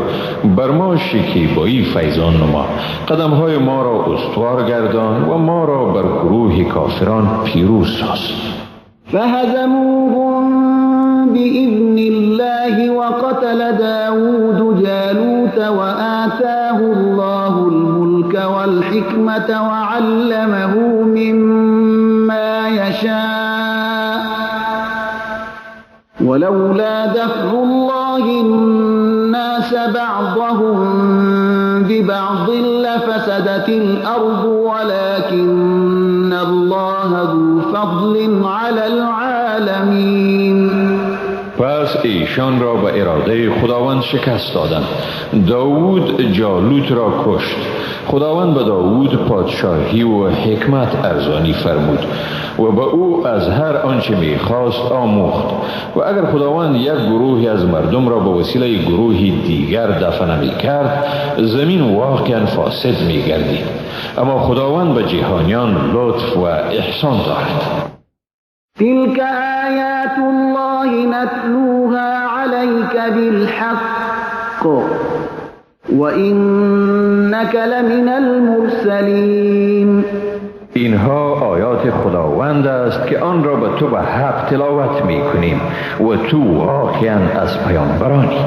بر ما شکیبایی فیضان نما، قدمهای ما را استوار گردان و ما را بر گروه کافران پیروز ساز. فهزموهم بإذن الله وقتل داود جالوت وآتاه الله الملك والحكمة وعلمه مما يشاء ولولا دفع الله الناس بعضهم ببعض لفسدت الأرض ولكن الله ذو فضل على العالمين. پس ایشان را به اراده خداوند شکست دادند. داود جالوت را کشت. خداوند به داود پادشاهی و حکمت ارزانی فرمود و به او از هر آنچه میخواست آموخت. و اگر خداوند یک گروهی از مردم را به وسیله گروهی دیگر دفع نمیکرد، زمین واقعا فاسد میگردید. اما خداوند به جهانیان لطف و احسان دارد. تلك آیات الله نتلوها علیک بالحق وإنك لمن المرسلین. اینها آیات خداوند است که آن را به تو به حق تلاوت می کنیم و تو واقعا از پیامبرانی.